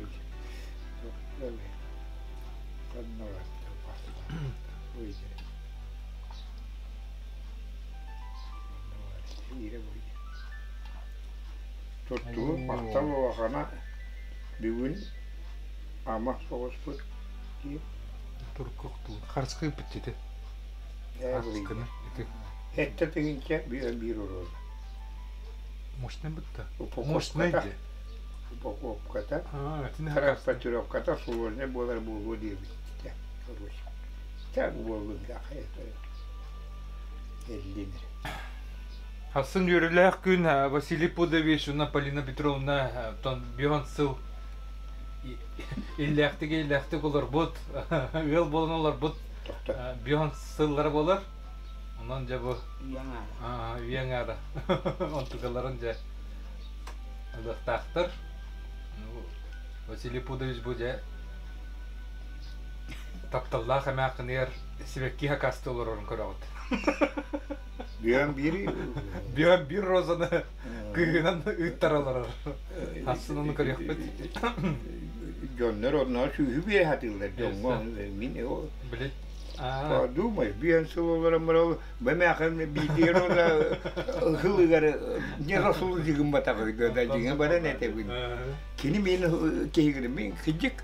Туттуу махтал улахана бүгүн ама соҕуспут дии. Туркуктуу харыскыйбыт ити. Харыскыны ити. Сэттэ тыһыынча биир уруона. Мощный бытта. Мощный Упаковката. Упаковката. Транспортировката сложный буолар буолуо диэбиттэ. Короче. Так буоллун да Эллин. Хассын үөрүүлээх күн Василий Пудович уонна Полина Петровна тон сыл иллээхтик иллээхтик олорбут, ыал буолан олорбут бион сыллара буолар. Онон дьэ бу үйэ аҥаара. Онтукаларын дьэ ылыахтаахтар. Василий Пудович бу дьэ тапталлаах эмээххиниэр сибэкки хакасты олорорун көрөҕүт. Бүөн биир Бүөн биир розаны кыыһынан ыыттара олорор. Ахсын ону көрүөхпүт. Дьоннор онно сүүһү биэрэ сатыыллар дьоҥҥо мин Били Подумай, биэн сыл олорон баран бу эмээхин биитигэр уонна ылыгар не заслужи гымматаҕы да дьиҥэ баран этэбин. Кини мин киһигин мин кыдьык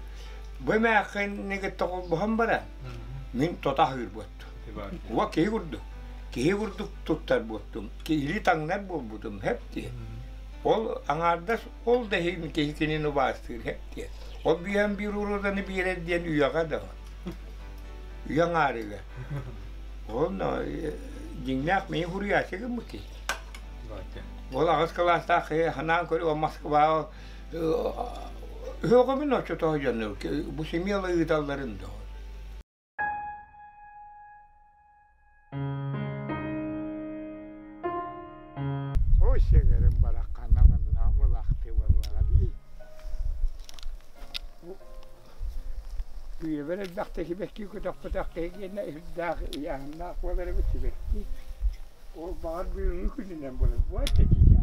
бу эмээхинни кытта холбоһон баран мин тото аһыыр буоттум. Уа киһи курдук. Киһи курдук туттар буоттум. Киһили таҥнар буолбутум хэп диye. Ол аҥаардас ол да иһин киһи кинини убаастыыр хэп диye. Ол биһэн биир уроданы биэрэр диэн үйэҕэ да үйэ аҥаарыга. Ол дьиҥнээх мин хуруйааччы гыммыт киһи. Ол аҕыс кылаастаах киһи ханаан көрү Москваҕа үһөҕөбүн оччотоо дьону бу семьяла ыыталларын да. Ой, сэгэрим барахханаҕынна былахты буоллаҕа дии. Үйэбэр элбэхтэ сибэкки көтөхпөтөх киһи гиэнэ үрдээх ыйааһыннаах буолар эбит сибэкки. Ол баҕар бүгүҥҥү күнүнэн буолар. Буой тэтиитэ.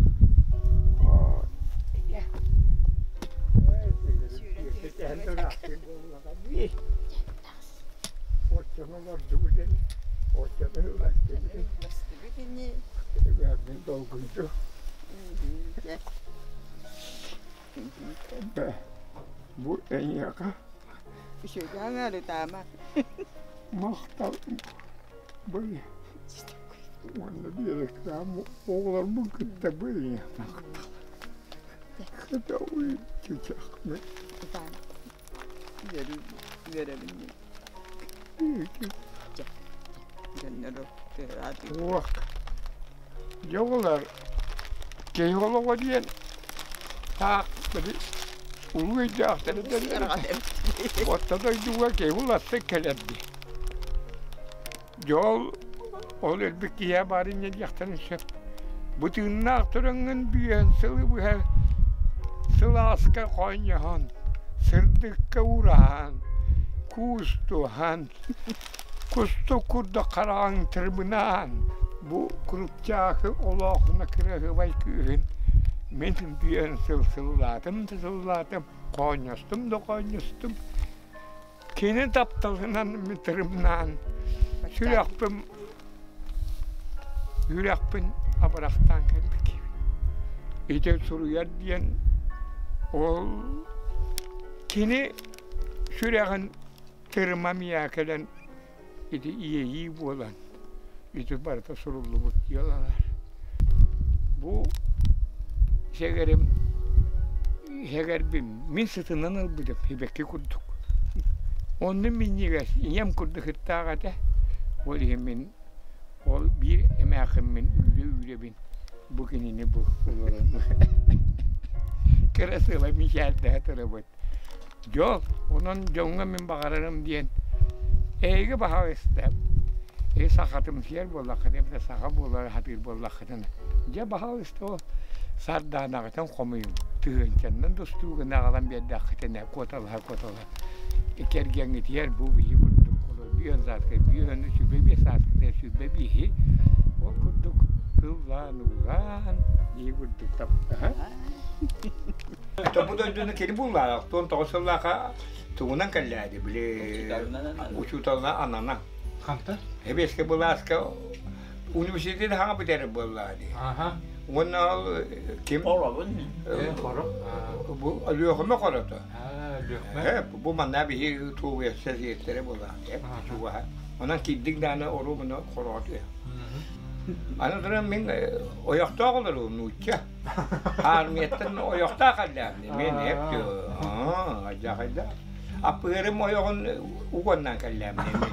Ийэ. Ой, сэгэрим буоллаҕа дии. Оччону олордубут ини. Оччону ыластыбыт ини. Мин долгуйду. Бу эйиэхэ Үчүгэй ырытаама. Махтал бу Уонна биэрэктээх оҕолорбун кытта быйа Уох, дьэ оҕолор, киһи олоҕо диэн таах били улуу өйдөөхтөр этэллэр Орто дойдуга киһи уларсык кэлэр дии. Дьол ол өлбүт киһиэхэ баар инньэ диэхтэрин сөп. Бу тыыннаах турангын бүөн сылы быһа сылааска хоонньоһон, сырдыкка уураһан, куустуһан, кустук курдук хараҕыҥ тырыбынаан, бу курупчаахы олоохуна кыраһыабай кыыһын мин бүөн сыл сыллаатым да сыллаатым, хоонньостум да хоонньостум. Кини тапталынан мытырымнаан сүрэхпин үрэхпин абырахтаан кэлбит киһибин. Ити суруйар диэн ол кини сүрэҕин тырыма миэхэ кэлэн ити иэйии буолан ити барыта суруллубут дьыалалар. Бу сэгэрим сэгэрбин мин сытынан ылбытым сибэкки курдук. Онно минньигэс ийэм курдук сыттаах этэ. Ол иһин мин ол биир эмээхиммин үүрэ-үүрэбин бу кинини бу олорон кырасыабай мичээрдэһэ турабыт. Дьол, онон дьоҥҥо мин баҕарарым диэн эһиги баһаалыста эһи сахатымсыйар буоллаххытына эбэтэр саха буолары сатыыр буоллаххытына дьэ баһаалыста ол сардаанаҕытын хомуйуҥ тыһыынчаннан да устуугун аҕалан биэрдэххитинэ куоталаһа-куоталаһа кэргэҥҥитигэр бу биһи курдук олор бүөн сааскы бүөн 25 сааскытыгар 25-и ол курдук ыллаан-уулаан биһи курдук таптаһа Бу дойдуну кини буллаах, 19 сыллаахха тугунан кэллээди, били учууталынан анана. Хантан? Эбиэскэ былааска университет хаҥа бүтэрэр буоллаа дии. Уонна ол ким? Хоробун. Хоро. Бу Өлүөхүмэ хорото. Өлүөхүмэ. Бу манна биһи тугуйа сиэттэрэ буоллаа. Чугаһа. Онон киирдик дааны ору муну хороотуя. Аны туран мин ойохтоох олору нуучча. Армияттан ойохтоох аллаабын мен эп ажахайда аппыырым ойоҕун угоннан кэллээмин мен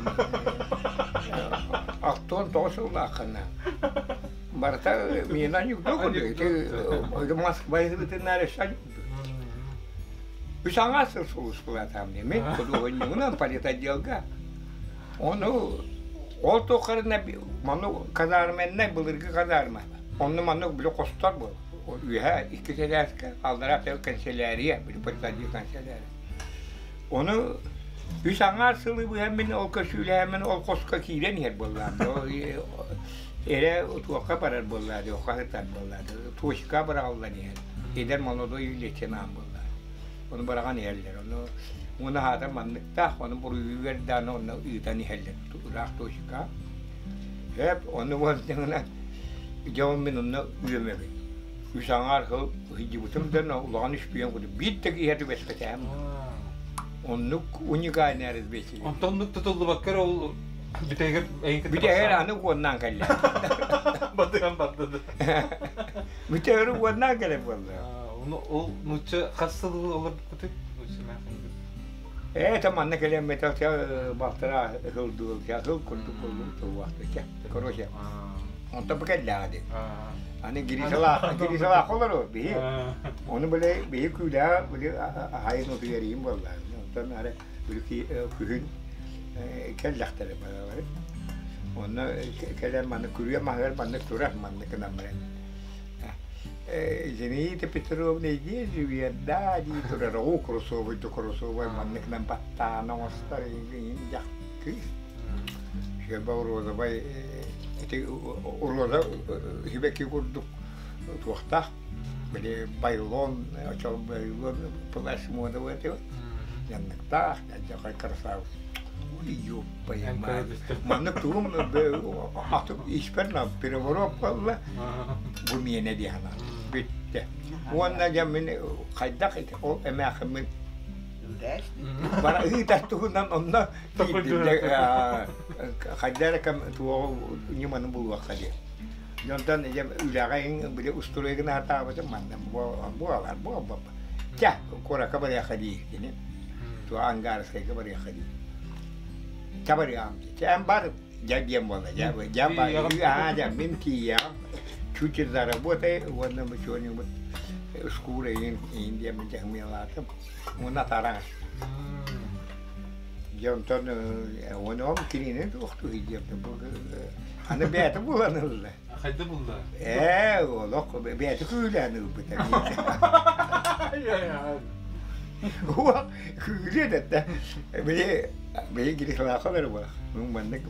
ахтон тоҕус сыллааххына барыта миэнэ аньугду курдук ити Москва ытыннаары үс аҥаа сыл сулууспалаатаам мен худуоһунньугунан политотделга ону ол туоххарына ману казарменнай былыргы казарма Онно маннык били хостор буол. Үөһэ икки сэлээскэ, аллараа тыл кэнсэлээрийэ, били политотдел кэнсэлээрийэ. Ону үс аҥаар сылы быһа мин ол көсүүлэһэммин ол хоско киирэн иһэр буоллаам. Эрэ туохха барар буоллаа дии, окко сытар буоллаа дии. Точка быраҕыллан иһэр. Эдэр молодой лейтенант буоллаа. Ону быраҕан иһэллэр. Ону уона аата манныктаах, ону буруйугар даҕаны онно ыытан иһэллэр. Ыраах точка. Эп, ону буолтаҕына дьэ ол мин онно үөмэбин. Үс аҥаар сыл сылдьыбытым да улахан үспүйэн курдук биир да киһи түбэспэтэҕим. Оннук уникальный разведчик. Онтон оннук тутуллубакка эрэ ол бүтэһигэр эйин кытта Бүтэһигэр аны уоннаан кэллэ. Батыһан барда да. Бүтэһигэр уоннаан кэлэр буолла. Ол нуучча хас сыл олорбуккутуй? Нуучча Это манна кэлэммэтэ балтараа сыл сыл курдук буоллум короче онтон бу кэллэҕэ дии аны Гришалаах Гришалаах олору биһи ону били биһи күүлэҕэ били аһайын утуйарыйым буолла онтон ары били күһүн кэллэхтэрэ балары онно кэлэн манна күрүө маһыгар маннык турар маннык гынан баран Зинаида Петровна иди живиэрдаа дии турар оо курусуобай да курусуобай манныкынан баттаан оҥостор дьах кыыс Феба розовай ити роза сибэкки курдук туохтаах били байлон очол байлон плащ муодовый этэ янныктаах дьахай красавец Маннык тугум испэр переворот буолла бу миэнэ дии санаатым бүттэ. Уонна дьэ мин хайдах ол эмээхиммин Бара ыытар туһунан онно хайда эрэ туоҕу ньыманы булуохха диэн. Дьонтон үлэҕэ били устуруйгун аһатаабытым манна буолар буолбап. Чэ, куоракка барыахха дии кини. Туо Ангарскайга барыахха дии. Чэ барыам. Чэ эн бар дьэ диэн буолла. Дьэ дьэ бар. Аа дьэ мин тиийэҕим. Чуть заработай уонна бу что-нибудь шкура иин иин диэммин дьаһымыалаатым. Уонна атааран Дьэ онтон уонуом кинини туохтуу диэбитим бу аны бэйэтэ булан ылла. Хайда булла? Ээ, олох бэйэтэ күүлээн ылбыта. Уох күүлүө да били били грихлаахал эрэ буолах. Маннык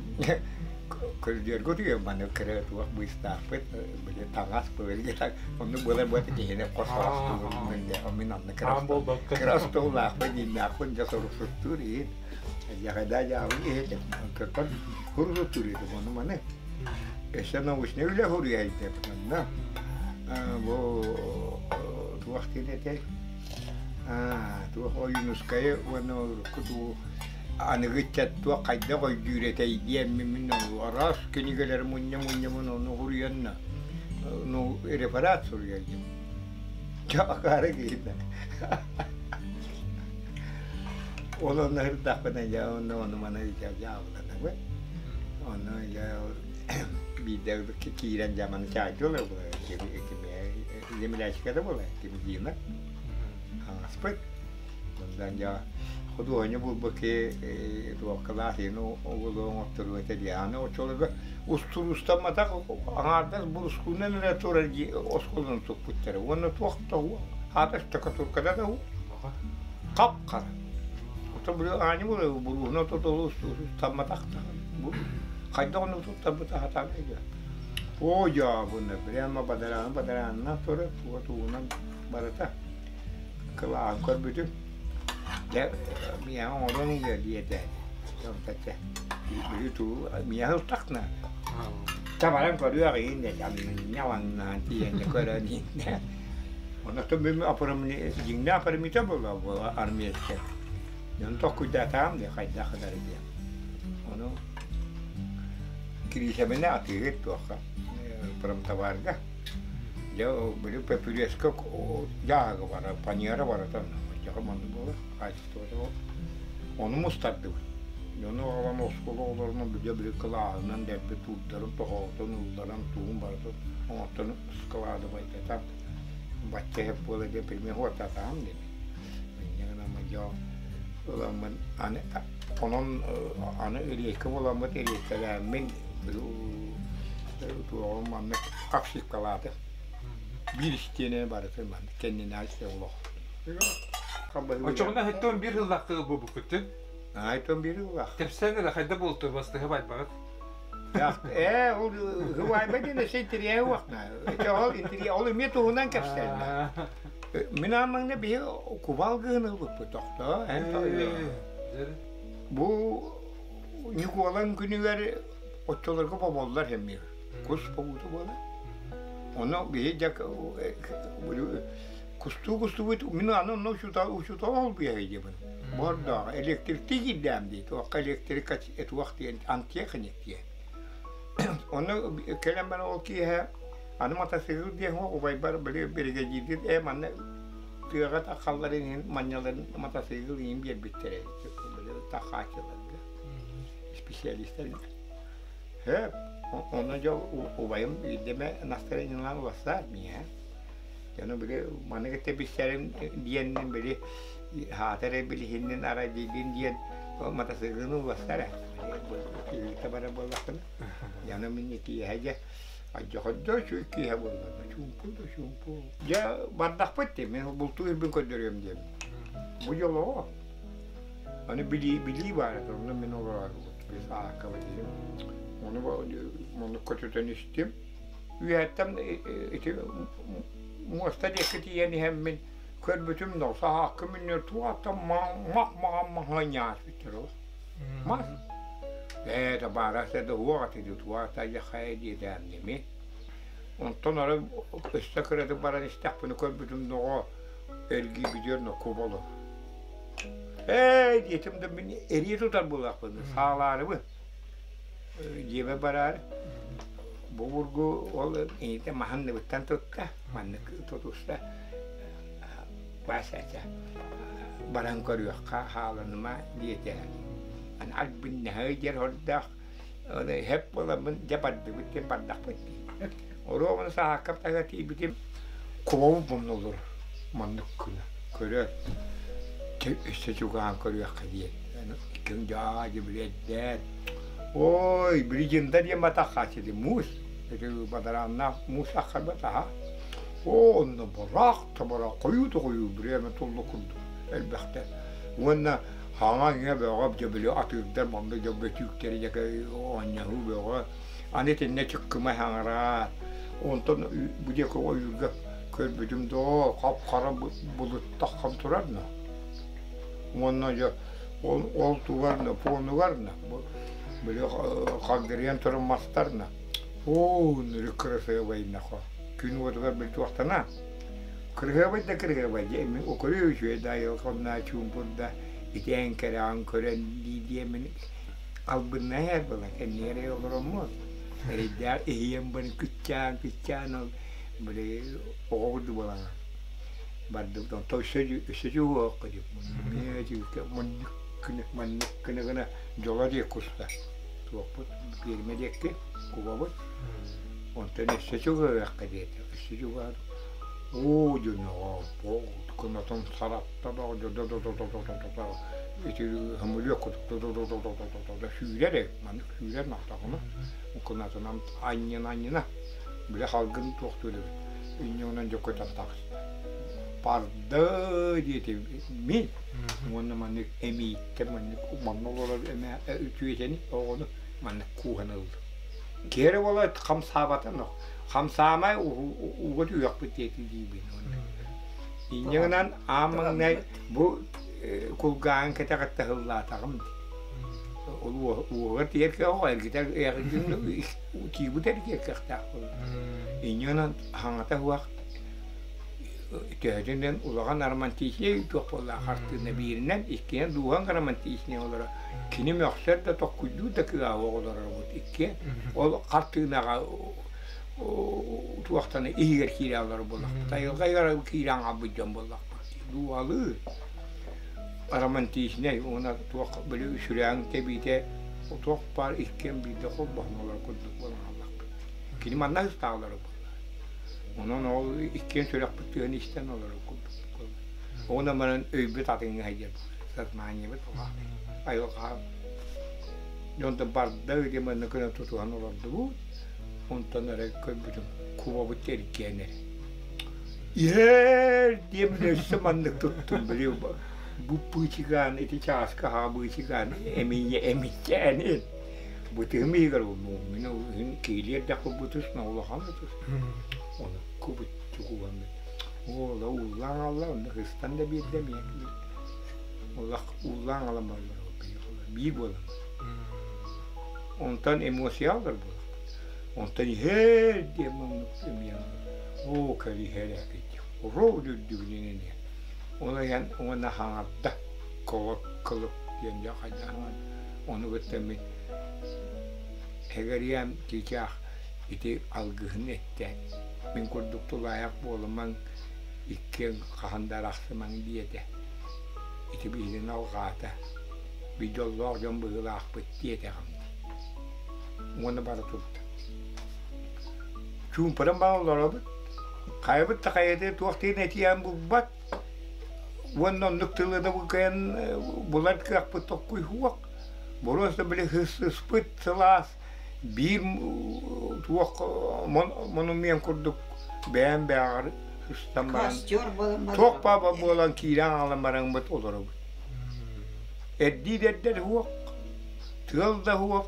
көрдүөргө утуйан маннык кыра туох быыстаахпыт били таҥас быылга так оннук буолар буолта киһини хос харахтыыр мин онно кыра кыра остуоллаахпын дииннээхпин дьэ соруксуттуур иһин дьаҕайдаа дьаабын иһит көртөн хурусуттуур иһит ону маны өссө научнай үлэ хуруйа онно бу туох диэн этэй туох Ойуунускайы уонна урукку туу аныгы ыччат туох хайдах өйдүүр этэй диэммин мин араас кинигэлэри мунньа-мунньамын ону суруйанна ну реферат суруйайым чэ акаары киһитэ ол онно сырдахпына дьэ онно ону маны дьаабыланабын онно дьэ биирдэ киирэн дьэ маны чаайдыылар буолар землячка да буолар ким Дина хаҥаспыт Онтон дьэ худуоһунньук булбут киһи туохкалаах иһин угулу оҥотторуо этэ дии. Аны оччолорго устуруустамматах аҥаардас бурускуунан эрэ турар оскуоланы туппуттара. Уонна туох да аата штукатурката да хап-хара. Оттон били аанньа буолар буруһуна тутулу устамматах да хайдах оннук туттарбыта сатаан өйдөө. Оо дьообуна прямо бадарааны бадараанынан турар, туга тугунан барыта. Кылааһын көрбүтүм, дьэ миэхэ оҥорон ылыа диэтэ. Онтон били туу миэхэ ылтахна табаран көрүөх иһин дэ ньалаҥнаан тиийэн көрөн иһин Онон мин аппарамни дьиҥнээх аппарамита буолла буола армияччы. Дьон токкуйдаатаҕым дии хайдах гынары диэн. Ону Кириисэбинэ атыыһыт туохха промтоварга Дьэ, били пөпүрүөскэ дьааһыга барар, паньыара барыта оччоҕо маннык буолар, хаачыстыбата ол. Ону мустардыбыт. Дьону оҕолорун оскуола оҕолорунан били били кылааһынан дэлби туурдарын, тоһоҕотун ылларан, тугун барытын оҥортон складывайтатан бачча иһэр буола диэн пример хуортатаҕым диэн. Инньэ гынан дьэ ыламмын аны онон аны эриэккэ буоламмыт эриэккэлээммин туоҕум маннык обшивкалааты биир истиэнэ барыта маннык кэннинээҕи истиэнэ олох Оччоҕуна хэттон биир сыллаахтыы буолбуккутун? Айтон биир сыллаах. Кэпсээн эрэ хайда буолтур бастыһы байбаҕыт? Ээ, ол убайба диэн өссө интэриэһэ уохна. Ол интэриэ ол эмиэ туһунан кэпсээннэ. Мин ааммаҥна биһи кубал гыһын ылбыппыт тохтоо. Бу Ньукуолан күнүгэр оччолорго боболлор эмиэ. Кус бобуута буолар. Ону биһи дьэ кустуу кустубут мин аны онно учуутал учуутал олбуйа диэбин. Бордоох электрикти киирдэм дии. Туохха электрика туох диэн антиэхиник диэн. Ону кэлэн баран ол киэһэ аны матасыгыл диэн убайбар били биригэдьиирдир ээ манна тыаҕа таххалларын иһин манньаларын матасыгыл иһин биэрбиттэрэ таххааччыларга специалистар Һэ, онно дьол убайым биирдэ настроениелаан уларсаар миэхэ. Дьону били маны кытта билсэрим диэннин били хаата эрэ билиһиннин арай диигин диэн ол матасыыкылын уларсар ээ. Киһитэ барар буоллахпына. Дьону мин киэһэ дьэ алдьархайда үчүгэй киэһэ буолла чуумпу да чуумпу. Дьэ бардахпыт дии мин бултуу сирбин көрдөрүөм диэбит. Бу дьолоҕо Аны билии, билии баар этэ, онно мин олороорубут, аакка этим. Ону маннык көтүтэн истим. Үөһэттэн ити муоста диэки тиийэн иһэммин көрбүтүм да саһаакка миннэр туохтан мах-маҕан маһа ньааспыттар ол. Мас. Ээ, табаарас да уох этэ туох хайа диэтээмними. Онтон ары өссө кыратык баран истэхпинэ көрбүтүм доҕо эргийбитигэр нокку болор. Ээ диэтим да мин эрийэ тутар буоллахпын, саалаарыбын. Дьиэбэр бараары. Бу бургу ол ийэтэ маһын тутта, маннык тутуста. Вася баран көрүөххэ хааланыма диэтэ. Аны албыннаһыы диэн ордоох Оны хэп буоламмын дьэ бардыбыт диэн бардахпыт дии. Оруобуна саһааккам таһыгар тиийбитим кубабы муннуллар маннык гына көрөр өссө чугаһаан көрүөххэ диэн иккиэн дьаа дьибилиэрдээн ой билигинда диэн батаххааччы муус ити бадарааннаах муус аххарбатаха оо онно быраах да быраах хойуу да хойуу бириэмэ туллу курдук элбэхтэр уонна Хаҥа иҥэ бөҕө дьэ били атыырдар манна дьэ бөтүүктэри дьэ оонньоһуу бөҕө. Аны итиннэ чыккымай хаҥыраа. Онтон бу диэки ойуурга көрбүтүм доо хап-хара былыттаххам турар но. Уонна дьэ ол, ол тугар на фонугар на били хагдырыйан турар мастар на. Оо, нөрүк кырасыабай нахо. Күн уотугар били туохтана. Кырыһыабай да кырыһыабай дьэ мин укуруй үчүгэй да айылҕамна чуумпур да итээн кэрэҕин көрөн дии диэммин албыннаһар буолан кэннигэр олороммун эрэйдээх иһийэн бары кыччаан кыччаан ол били оҕо курдук буолан бардыбыт онтон өссө өссө чугуохха дип маннык гына маннык гына гына дьоло диэки куста туохпут пиэрмэ диэки кубабыт онтон өссө чугуһуохха диэтэ өссө чугаһаат Оо дьоноҕо кынатын саратта да ити хөмүлүөк курдук сүүрэр ээ маннык сүүрэр махтаҕына кынатынан анньына анньына били халгын туохтуур эбит инньэ дьэ көтөн таҕыста парды диэтим мин уонна маннык эмииттэн маннык манна олорор эмээ үтүөтэни оҕону маннык кууһан ыллым киһи эрэ буола хамсаабата хамсаамай ууга түһүөхпүт диэки диибин. Инньэ гынан аан маҥнай бу кулгааҕын кэтэҕиттэ һыллаатаҕым дии. Ол уоһугар тиийэр кыах эргитэр тиийбит эргиэр кыахтаах буолар. Инньэ гынан хаҥата суох төһөтүнэн улахан романтичнай туох буоллаах хартыына бииринэн, иккиһинэн дууһаҥ романтичнай олоро. Кини мөхсөр да токкуйдуур да кыаҕа олорорбут иккиэн. Ол хартыынаҕа туохтан иһигэр киирэ олорор буоллахпыт. Айылҕа иһигэр киирэн хаалбыт дьон буоллахпыт. Дууһалыы романтичнай уонна туох били сүрэҕиҥ тэбиитэ туох баар иккиэн биирдэ холбоһон олорор курдук буолан хааллахпыт. Кини манна ыстаах олорор буолла. Онон ол иккиэн сүрэхпит тыаһын истэн олорор курдук буолла. Онон баран өйбүт атыҥҥа сылдьар сознаниебыт айылҕа дьонтон барда диэн манна көнө тутуһан олордубут. Онтон эрэ көрбүтүм кубабыт эргийэн эрэ. Иһэр диэммин өссө маннык туттум били бу быычыгаан ити чааска аһаа быычыгаан эмиийэ эмиччээнин бытыһым иһигэр мин иһин киилиэр да кубутус улахан ытыс ону кубуччу кубаммын уола ууллаан аҕалла онно сыстан да биэрдэ эмиэ улах ууллаан аҕалан бараллар биир буолан онтон эмоциялар буолахпыт онтон иһэр диэн маннык эмиэ оо кэлиһэр эбит уруу үрдүгүнэн эмиэ ол иһэн уонна хаҥарда кылык кылык диэн дьэ хайдах ону кытта мин эгэриэм чыычаах ити алгыһын эттэ мин курдук тулаайах буолумаҥ иккиэн хаһан да арахсымаҥ диэтэ ити биһигини алҕаата би дьоллоох дьон быһыылаахпыт диэтэҕим дии уонна бара турда чуумпуран баран олоробут хайабыт да хайата туох диэн этиэн булбат уонна оннук тылы да кыайан булар кыахпыт токкуй суох боруоста били сыспыт сылаас биир туох монумент курдук бэйэм бэйэҕэр сыстан баран туох баба буолан киирэн аҕалан бараҥмыт олоробут эрдии эрдэр суох тыал да суох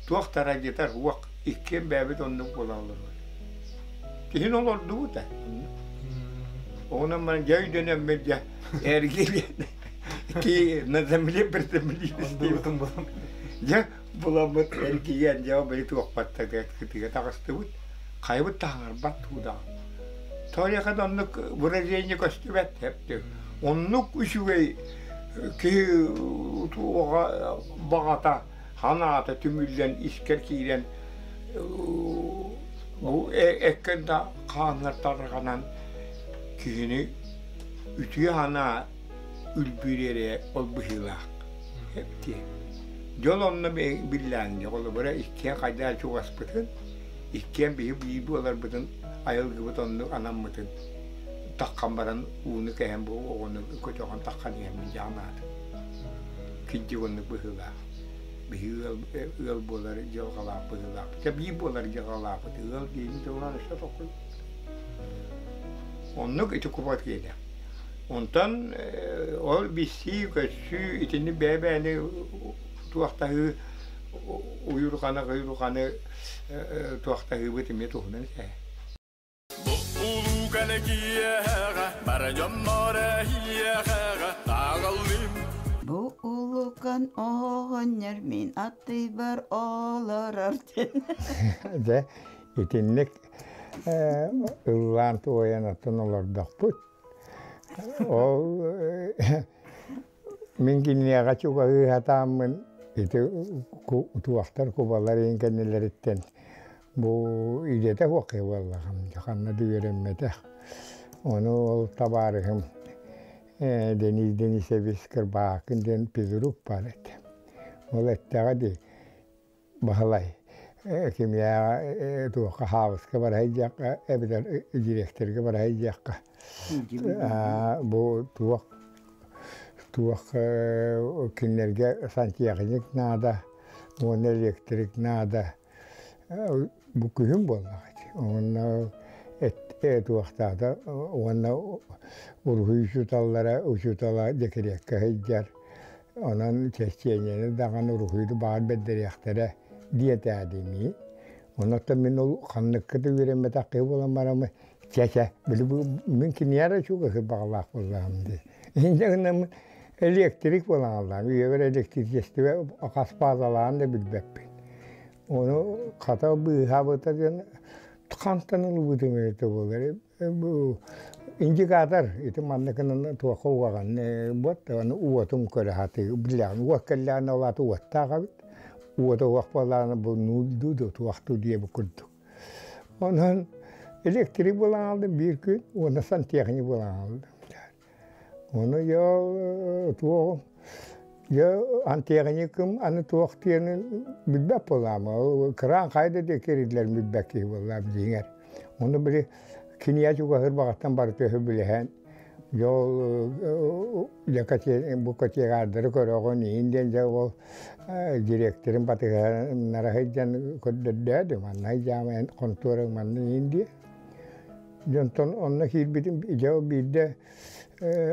туох тарадьытар суох иккиэн бэйэбит оннук буола олоробут киһин олордубут ээ онон баран дьэ өйдөнөммүт дьэ эргилиэн ки на земле приземлились дьэ буламмыт эргийэн дьэ били туохпаттарга кытыга таҕыстыбыт хайабыт таһаарбат туудаҕа ториха да оннук выражение көстүбэт оннук үчүгэй Киһи туоҕа баҕата, санаата түмүллэн искэр киирэн бу эккэр да хааннар тарҕанан киһини үтүө санаа үлбүрүөрэ ол быһыылаах эптиэ. Дьол онно биллээҥҥэ холобура иккиэн хайдах чугаспытын, иккиэн биһи биир буоларбытын айылгыбыт оннук анаммытын таххан баран ууну кэһэн бу оҕону көтөҕөн таххан иһэммин дьаҕанаатым. Кирдьик оннук быһыылаах. Биһи ыал, ыал буолар дьылҕалаах быһыылаахпыт. Дьэ биир буолар дьылҕалаахпыт. Ыал диэни тылынан өссө тоххуй. Оннук ити кубат киэнэ. Онтон ол билсии, көссүү итини бэйэ-бэйэни туохтаһыы уйурҕаны уйурҕаны туохтаһыыбыт эмиэ туһунан этэ. Бу улуу кэлэкиэҕэ бара дьоннор эһиэхэҕэ тааҕаллыым. Бу улукан оҕонньор мин аттыйбар олорор диэн. Дьэ, итинник ыллаан туойан оттон олордохпут. Ол мин киниэхэ чугаһыы сатааммын ити туохтар кубалар иһин кэннилэриттэн бу идэтэ суох киһи буоллаҕым, ханна да үөрэммэтэх. Ону ол табаарыһым Денис Денисович Кырбаакын диэн физрук баар этэ. Ол эттэҕэ дии Баһылай кимиэхэ туохха хаабыска бара сылдьыахха эбэтэр дириэктэргэ бара сылдьыахха бу туох туох кинилэргэ сантехник наада уонна электрик наада бу күһүн буоллаҕа ити уонна туохтаата уонна уруһуй учууталлара учуутала декреккэ сылдьар Онон чэччиэнньэни даҕаны уруһуйду баҕар бэрдэриэхтэрэ диэтээтимии. Онон мин ол ханныкка да үөрэммэтэх киһи буолан бараммын, чэ-чэ, били бу мин киниэхэ эрэ чугаһыыр баҕалаах буоллаҕым дии. Инньэ гынан электрик буолан хааллаҕым. Үйэбэр электричествэ хас фазалааҕын да билбэппин. Ону хата быыһаабыта диэн хантан ылбытым эбитэ буолар. Бу индикатор ити манныкынан туохха угаҕын вот аны уотун көрө сатыы билэҕин уот кэллэҕинэ ол аата уоттаах эбит уота уох буоллаҕына бу нуулдуу да туохтуу диэбит курдук онон электрик буолан хаалдым биир күн уонна сантехник буолан хаалдым Ону дьэ туох дьэ антиэҕиньиким аны туох диэнин билбэт буоллаҕым. Кыраан хайда диэки эриллэрин билбэт киһи буоллаҕым дьиҥэр. Ону били кинигэ чугаһыыр баҕаттан барыта үһү билиһэн дьэ ол дьэ бу кочегаардары көрөҕүн иһин диэн дьэ ол директорын батыһыннара сылдьан көрдөрдөөдүм. Манна сылдьаамайын хонтуораҥ манна иһин диye. Дьонтон онно киирбитим дьэ биирдэ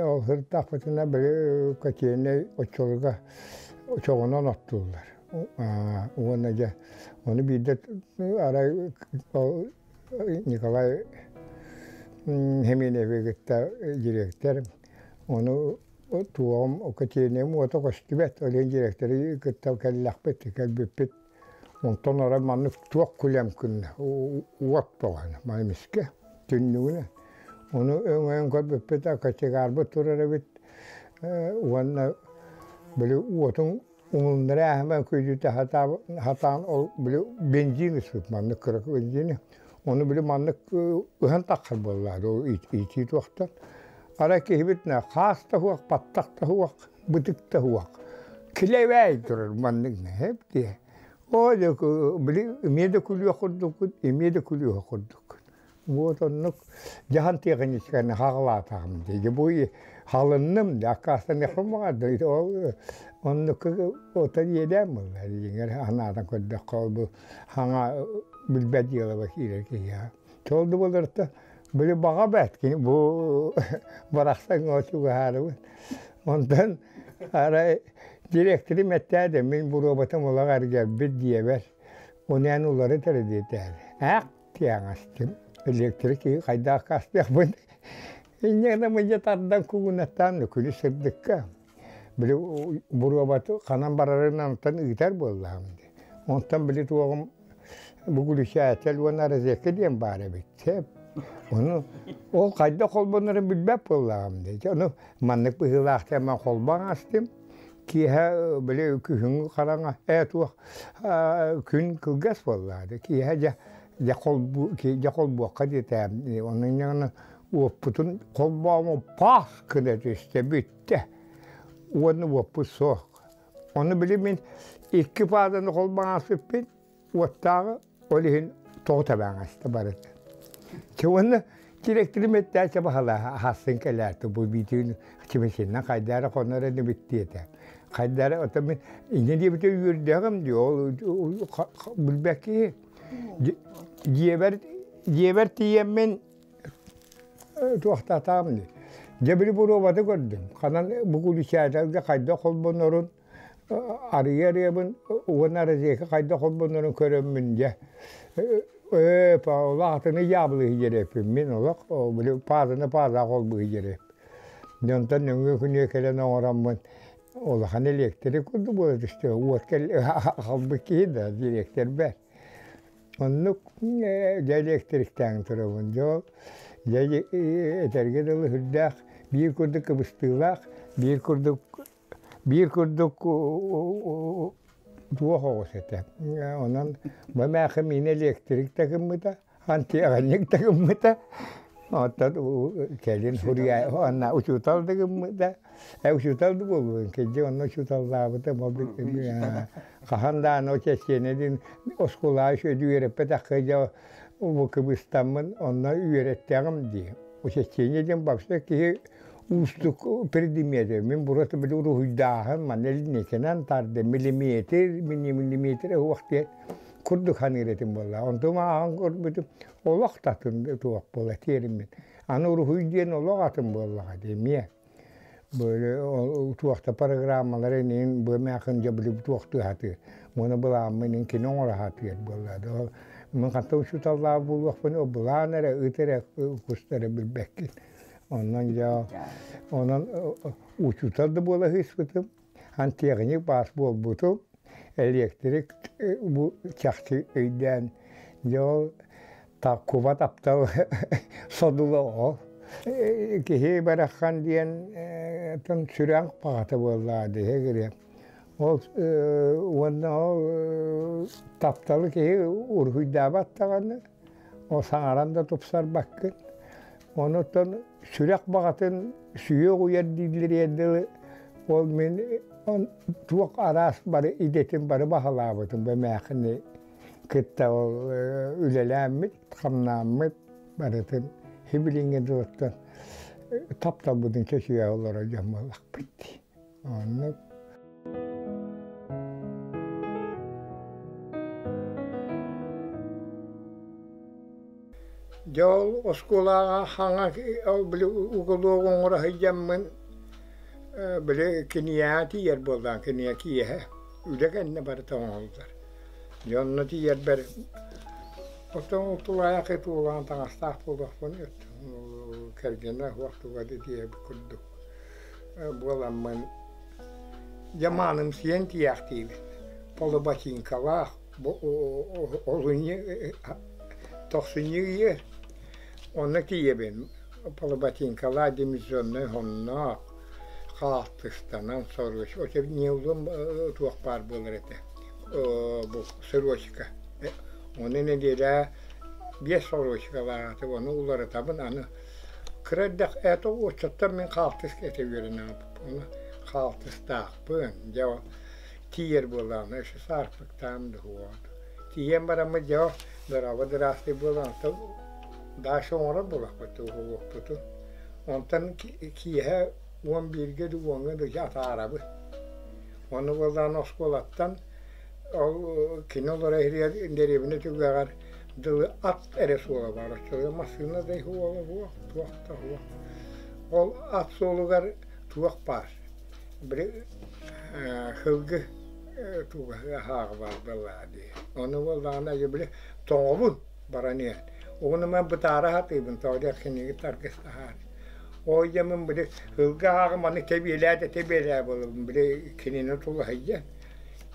ол сырыттахпытына били котельнай оччолорго чоҕунан оттууллар. Уонна дьэ ону биирдэ арай ол Николай Хеменеви кытта директор ону туоҕум котельнайым уота көстүбэт. Ол иһин директоры кытта кэллэхпит, кэлбиппит. Онтон арай маннык туох күлэм күннэ уот тоҕоно маймискэ түннүгүнэн. Ону өҥөйөн көрбүппүт кочегарбыт турар эбит уонна били уотун умулуннара ааһыман күйдүтэ сатаан ол били бензин ыспыт маннык кыра бензини. Ону били маннык ыһан таххар буоллаҕа ол итии туохтан. Арай киһибит хаас да суох, баттах да суох, бытык да суох. Килэбээй турар маннык нэһэп диэ. Оо били эмиэ да күлүөх курдуккут, эмиэ да күлүөх курдуккут. Вот оннук дьаһан тиэхиньикэни хаҕылаатаҕым дии. Бу халынным да аккаастаныахпын баҕарда. Ол оннук ота иэдээн буолла. Дьиҥэр анаатан көрдөххө ол бу хаҥа билбэт дьыалаба киирэр киһи. Ол да буоларта били баҕа бэт кини бу барахсан чугаһаарыбын. Онтон арай директорым эттээде мин буруобатым улаҕа эргэрбит диэбэр онен улары диэтээри. Ах тиаҥастым. Электрик киһи хайдаах кастыахпын. Инньэ гына мыдьа тардан кугунаттаан күлү сырдыкка. Били буруобаты ханан барарынан онтон ыытар буоллаҕым дии. Онтон били туоҕум Бугулүчээтэл уонна розетка диэн баар эбит. Сөп. Ону ол хайдах холбонорун билбэт буоллаҕым дии. Ону маннык быһыылаах диэн холбоон астым. Киэһэ били күһүҥҥү хараҥа ээ туох күн кылгас буоллаҕа дии. Киэһэ дьэ дьэ холбу дьэ холбуохха диэтэ. Онон инньэ уоппутун холбоомо паас гына түстэ бүттэ. Уонна уоппут суох. Ону били мин икки пааданы холбоон аспыппын уоттааҕы ол иһин тоҕо табааҥаста барыта. Чэ уонна директорым эттээччи баһалаа аһасын кэлээти бу биитин чимэчиннэн хайдара хонор эни бүттиэтэ. Хайдара ото мин инньэ диэбитэ үөрдэҕим дии ол билбэкки дьиэбэр дьиэбэр тиийэммин туохтаатаҕым дии. Дьэ били боруобаты көрдүм. Ханан бу куличааталга хайдах холбонорун арыйа арыйабын уонна розетка хайдах холбонорун көрөммүн дьэ ээ олох атыны дьаабылыы сидьэрэппин мин олох били паазаны пааза холбуу сидьэрэп дьонтон нөҥүө күнүө кэлэн оҥороммун улахан электрик курдук буола түстэ уот кэл аҕалбыт киһи да дириэктэр бэр оннук дьэ электриктээн турабын дьэ ол дьэ этэргэ дылы сүрдээх биир курдук кыбыстыылаах биир курдук Биир курдук туох оҕус этэ. Онон бу эмээххин миинэ электрик да гыммыта, антиаганник да гыммыта, оттон кэлин суруйа уонна учуутал да гыммыта. Учуутал да буолбутун кэлдьи онно учууталлаабыта хаһан даҕаны очечение оскуолаҕа үчүгэйдик үөрэппэтэххэ дьэ бу кыбыстаммын онно үөрэттэҕим дии. Очечение диэн вообще киһи уустук предмети. Мин просто били уруһуйдааһын манна линейкэнэн тарды миллиметр, миллиметр уох диэн курдук ханыыр этим буолла. Онтум ааҕан көрбүтүм олох да атын туох буола тиэриммин. Аны уруһуй диэн олох атын буоллаҕа дии эмиэ. Böyle туохта программалар инин бу эмээхин дьэ били туохтуу сатыыр. Уонна былааммын ин кини оҥоро сатыыр буолла. Мин ханта учууталлаах буолуохпун былаан эрэ ыт эрэ кустары билбэккин. Онон дьэ онон учуутал да буола сыыспытым, антиэхиньик баас буолбутум, электрик бу чахчы өйдөөн дьэ ол куба таптал содула ол. Киһи бараххан диэн тон сүрээх баҕата буоллаҕа дии Ол уонна ол тапталы киһи уруһуйдаабат даҕаны, ол саҥаран да тупсарбаккын. Онуттан сүрэх баҕатын сүһүөх уйар дииллэригэр дылы ол мин туох араас бары идэтин бары баһылаабытым бу эмээхини кытта ол үлэлээммит, хамнааммыт барытын сибилиҥҥэ дылыттан тапталбытын чочуйа олорор дьон буоллахпыт дии. Оннук. Дьэ ол оскуолаҕа хаҥа ол били уголок оҥоро сылдьаммын били киниэхэ тиийэр буоллаҕым киниэ киэһэ үлэ кэннэ барыта оҥоһуллар. Дьэ онно тиийэрбэр оттон тулаайах туулаан таҥастаах буолуохпун кэргэнэ суох туга да диэбит курдук буоламмын дьэ маанымсыйан тиийээхтиибин полуботинкалаах олунньу тохсунньу ыйы онно тиийэбин полуботинкалаах демизоннай сонноох хаалтыстанан соруч неулум туох баар буолар этэ бу сырочка ону нэдиэлэ биэс сорочкалаах этэ ону уларытабын аны Кыра эрдэх это оччоттон мин хаалтыска этэ үөрэнэбин. Ону хаалтыстаахпын. Дьэ тиийэр буоллаҕына өссө саарпыктаам да уһуоҕа. Тиийэн бараммыт дьэ дорообо дыраастый буолан онтон дальше оҥорор буоллахпыт уһуохпутун. Онтон киэһэ 11-гэ да уоҥҥа да атаарабыт. Ону буоллаҕына оскуолаттан ол кини олоро иһигэр дэриэбинэ түгэҕэр дылы ат эрэ суола баар оччолорго массыына да суола суох туох да суох ол ат суолугар туох баар били сылгы туга аһааҕа баар буоллаҕа дии ону буоллаҕына били тоҥобун баран иһэн угуну мен бытаара сатыыбын тоҕо диэн киниги таргыстаһаары ол дьэ били сылгы аһааҕы маны тэбиэлээ да тэбиэлээ буолабын били кинини тулаһыйдьан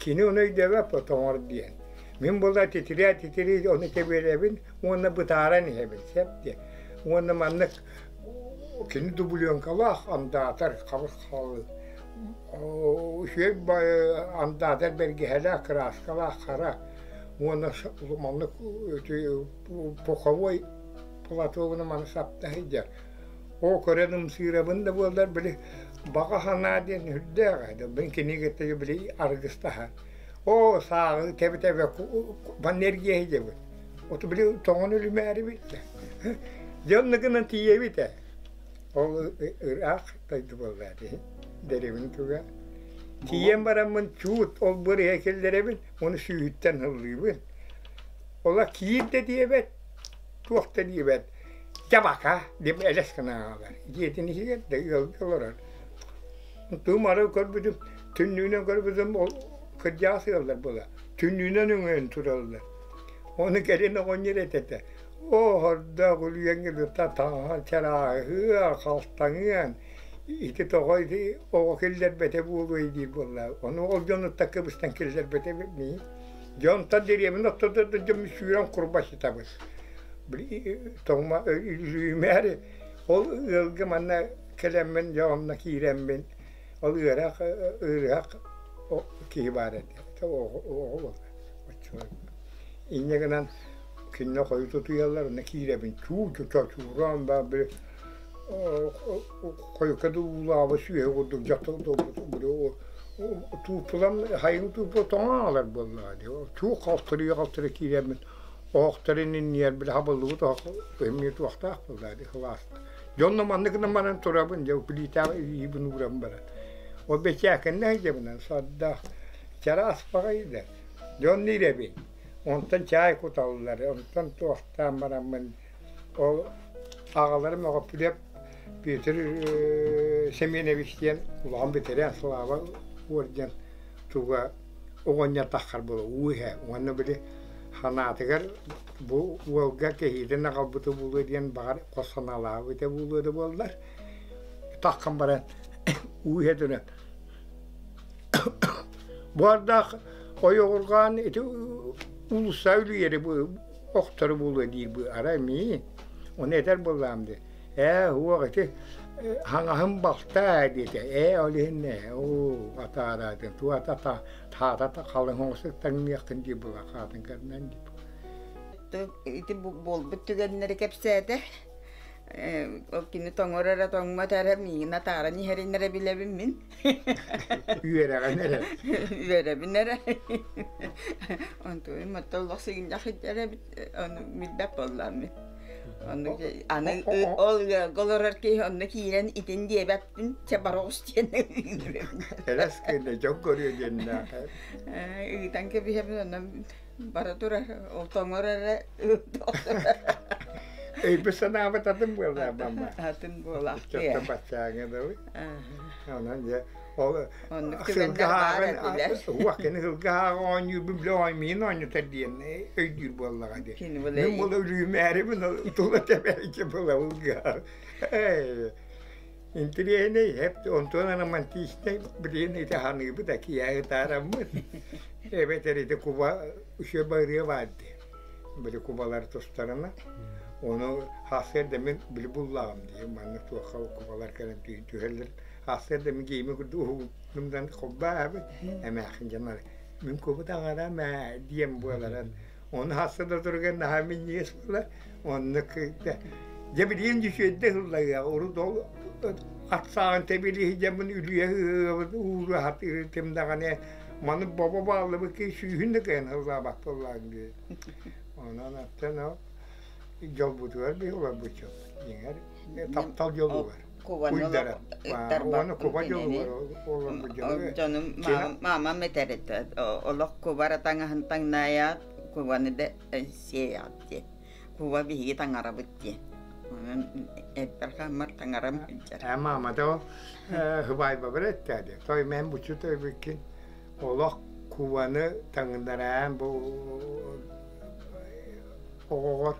кини ону өйдөөбөт тоҥор диэн. Мин буолла титирээ-титирии ону тэбиэлэбин уонна бытааран иһэбин, сөп диэ. Уонна маннык кини дубленкалаах андаатар хабыс хаалыы үчүгэй андаатар бэргэһэлээх кырааскалаах хара уонна маннык пуховой платогунан маны сапта сылдьар. Оо көрөн ымсыырабын да буоллар били баҕа санаа диэн үрдээх этэ. Мин кинигэттэ били аргыстаһан Оо, сааҕы тэбэ-тэбэ манна эргиэһи диэбит. Оту били тоҥон үлүмээрибит да. Дьэ онно гынан тиийэбит ээ. Ол ыраах дойду буолла дии. Дэриэбин туга. Тиийэн бараммын чуут ол бырыһа киллэрэбин, ону сүүһүттэн ыллыыбын. Ола киир да диэбэт, туох да диэбэт. Дьабака диэн элэс гынан аҕалар. Дьиэтин иһигэр да ыалга олорор. Тыым арыы көрбүтүм, түннүгүнэн көрбүтүм, ол кырдьаҕас ыаллар буола. Түннүгүнэн өҥөйөн тураллар. Ону кэлин оҕонньор этэтэ, оо, хордоох үлүйэҥҥэ ыта таҥаһа чарааһыа, халтаҥыан, ити тоҕо ити оҕо киллэрбэтэ буолуой диир буолла. Ону ол дьонуттан кыбыстан киллэрбэтэ эбит Дьонтон дэриэбинэ ортото дьон сүүрэн курбасытабыт. Тоҥма үлүйүмээри ол ыалга манна кэлэммин дьэ онно киирэммин ол ыарах ыарыһах киһи баар этэ оҕо буолла инньэ гынан кинини хойут утуйаллар онно киирэбин чуу чочууран баар били хойукка да уулаабыт сүөһү курдук дьахтар тууппулан хайыҥ тууппу тоҥон аҕалар буоллаҕа дии чуу халтырыйа халтырыйа киирэммин оһохторун иннигэр били хабыллыбыт оһох эмиэ туохтаах буоллаҕа дии кылааста Дьонно маннык гынан баран турабын, дьэ плитаҕа илиибин ууран баран. Ол бэчээкэннэ сылдьабынан сордоох чараас баҕайы да. Дьонно ирэбин. Онтон чаай куталлар, онтон туохтаан бараммын ол аҕаларым Оҕоппулеп Петр Семенович диэн улахан бэтэрээн Слава орден туга оҕонньор таххар буола уу иһэ уонна били санаатыгар бу уолга кэһиитин аҕалбыта буолуо диэн баҕар хос санаалаабыта буолуо да буоллар таххан баран уу иһэ туран буордаах ойоҕурҕаан ити уулусса үлүйэри охтору буолуо диир бу арай миин ону этэр буоллаам дии Ээ, уох ити хаҥаһым балта диэтэ. Ээ, ол иһин ээ, оо, атаараатын, туата таата халыҥ оҥостук таҥныаххын дии була хаатын көрүнэн дии. Ити буолбут түгэннэри кэпсээтэ. Ол кини тоҥор эрэ тоҥмот эрэ миигин атааран иһэрин эрэ билэбин мин. Үөрэҕин эрэ. Үөрэбин эрэ. Онтуйум оттон олох сыгынньах эбит ону билбэт буоллаам мин. Оннук аны ол ыалга олорор киһи онно киирэн итин диэбэппин чэ бароҕус диэн ыытабын. Элэс кэннэ дьон көрүө диэннээх. Ыытан кэбиһэбин онно бара турар ол тоҥор эрэ Өйбүт санаабыт атын буолла мама. Атын буолаах. Чөттө баччааҥа дылы. Онон дьэ ол Оннук түгэннэр баар этилэр. Уох кини сылгыһааҕы оонньуурбун билэ оонньуйун оонньотор диэн өйдүүр буоллаҕа дии. Мин була үлүүмээрибин тула тэбээччи була ылгыһар. Интириэһинэй эп онтон романтичнай билигин ити ханыыбыт акияһы таараммыт. Эбэтэр ити куба үчүгэй барыа баар дии. Били кубалар тустарына. Ону сарсыарда мин били буллаҕым дии. Маннык туохха кубалар кэлэн түһэллэр. Сарсыарда мин гейми курдук уһугуннум холбообут. Эмээхин дьонор мин кубут аҥара мээ диэн буоларан. Ону сарсыарда турган наһаа минньигэс буолар. Оннук дьэ билигин дьүсүөддэ ылларыаҕа. Урут ол ат сааҕын тэбилиһи дьэммин үлүйэ ыһыабыт ууруа хатыырытым даҕаны Маны бобо бааллыбыт киһи сүүһүн да кыайан ыллаабат буоллаҕыҥ дии. Онон оттон ол дьолбутугар биһи олорбут дьоммут. Дьиҥэр таптал дьолугар. Уйдаран. Уонна куба дьолугар олорбут дьолу. Дьонум маамам этэр этэ олох кубара таҥаһын таҥнаайаат кубаны да сиэйэҕит диэн. Куба биһиги таҥарабыт диэн. Онон эппэр хааммар таҥарам сылдьар. Маамата ол хыбаайбабар эттээди. Той мен буччут өйбүккин олох кубаны таҥнараан бу оҕоҕор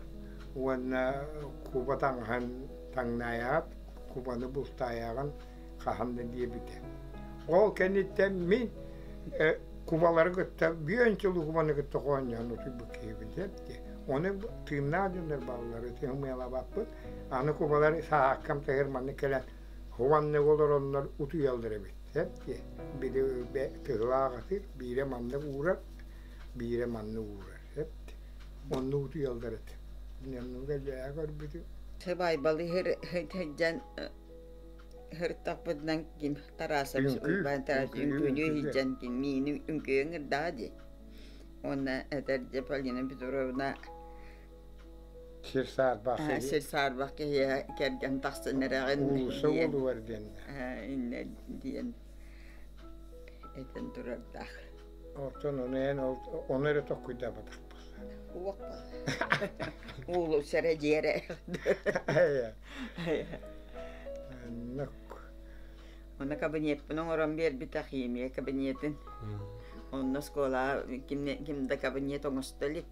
уонна куба таҥаһын таҥнаайаҕыт, кубаны бултаайаҕын хаһан да диэбитэ. Ол кэнниттэн мин. Кубалары кытта бүөн сыл кубаны кытта хоонньоон утуйбут киһибин сөп дии. Ону тыыннаах дьоннор бааллар ити ымыалаабаппыт. Аны кубалар саһааккам таһыр маннык кэлэн хубаннык олороннор утуйаллар эбит сөп дии. Били тыһылаах атыыр биирэ маннык уурар, биирэ маннык уурар сөп дии. Оннук утуйаллар этэ. Оннук элбэҕи көрбүтүм. Сыбаайбалыы сылдьан Һыртахпытынан ким Тарасович Уйбаан Тарасович үҥкүүлүү сылдьан ким миини үҥкүүгэ ыҥырдаҕа дии. Уонна этэр дьэ Полина Петровна Сир саарбах сир саарбах киһиэхэ кэргэн тахсан эрэҕин уулусса диэн уолугар диэн иннэ диэн этэн турардаах. Оттон ону эн ону эрэ токкуйдаабатахпын. Уох уулусса эрэ дьиэрэ. Оннук. Онно кабинетпын оҥорон биэрбитэ химия кабинетын. Онно оскуолаҕа ким, ким да кабинет оҥосто илик.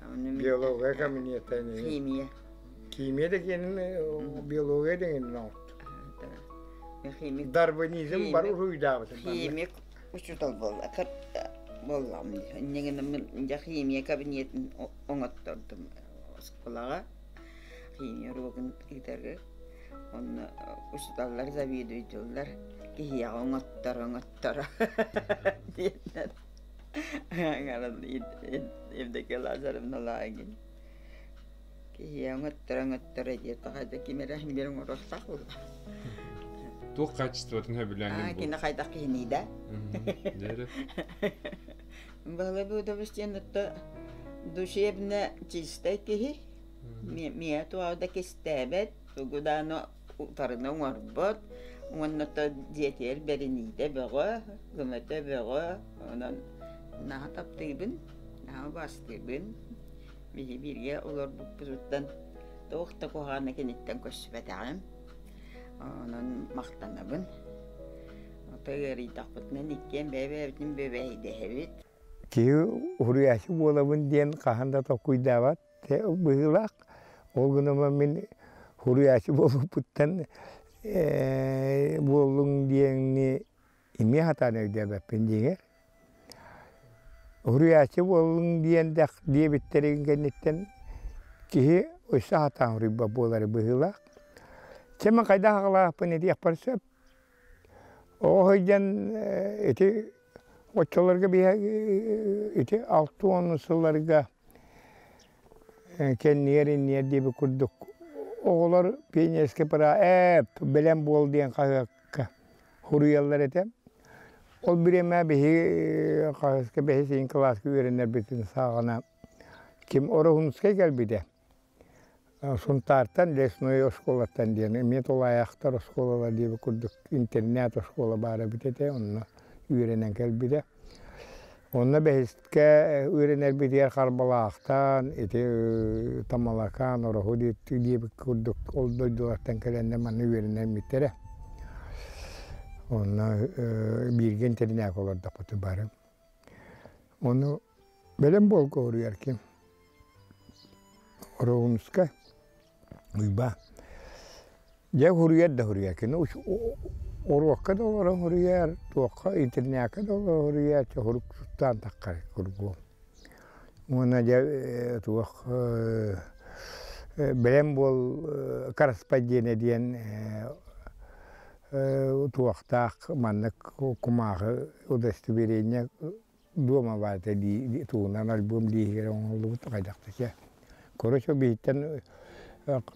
Ону мин Биология кабинета химия. Химия да диэнин биология дэгинин оҥорто. Химик Дарвинизм бар уруйдаабытым. Химик учуутал буолла. Буоллаҕым дии. Инньэ гынан дьэ химия кабинетын оҥоттордум оскуолаҕа. Химия уруогун ыытары Онно учууталлар заведуйдууллар киһиэхэ оҥотторо оҥотторо диэннэр Евдокия Лазаревна Лагин киһиэхэ оҥотторо оҥотторо диэтэҕэ да ким эрэ биир оҥоруохтаах буолла. Туох качествотын сөбүлээҥҥин бу? Кини хайдах киһиний да? Баһылай Буудович диэн отто душевно чистай киһи Миэ туох да кистээбэт, тугу даҕаны утарыны оҥорбот уонна то дьиэтигэр бэриниитэ бөҕө, көмөтө бөҕө, онон наһаа таптыыбын, наһаа убаастыыбын. Биһи бииргэ олорбуппутуттан туох да куһаҕаны киниттэн көрсүбэтэҕим, онон махтанабын. Ото ыарыйдахпытынан иккиэн бэйэ-бэйэбитин бүөбэйдэһэбит. Киһи уһуруйааччы буолабын диэн хаһан да толкуйдаабат быһыылаах. Ол гынан мин суруйааччы буолбуппуттан буоллуҥ диэни эмиэ сатаан өйдөөбөппүн дьиҥэр. Суруйааччы буоллуҥ диэн диэбиттэрин кэнниттэн киһи өссө сатаан суруйбат буолар быһыылаах. Чэ мин хайдах аҕалаахпын этиэхпэр сөп. Оҕо сылдьан ити оччолорго биһи ити 60 сылларга кэннигэр иннигэр диэбит курдук оҕолор пионерскай пора ээп бэлэм буол диэн хаһыакка суруйаллар этэ. Ол бириэмэ биһиги хаһыска бэһис иһин кылааска үөрэнэрбитин саҕана ким Ороһунскай кэлбитэ. Сунтаартан лесной оскуолаттан диэн эмиэ тулаайахтар оскуолалар диэбит курдук интернат оскуола баар эбит этэ онно үөрэнэн кэлбитэ. Онно бэһискэ үөрэнэрбитигэр Харбалаахтан ити Тамалакаан, Ороһу диэбит курдук ол дойдулартан кэлэннэр манна үөрэнэрмиттэрэ. Онно бииргэ интэринээккэ олордохпут бары. Ону бэлэм буолга уруйар ким? Ороһуунускай Уйбаан. Дьэ уһуруйар да уһуруйар. Кини уруокка да олорон уһуруйар, туохха интернакка да олорон уһуруйар, чоһурук туттаан таххар кургуом. Уонна дьэ туох бэлэм буол корреспондент диэн туохтаах маннык кумааҕы удостоверение дуома баата дии тугунан альбом дииһигэр оҥоһуллубут хайдах да чэ. Короче биһиттэн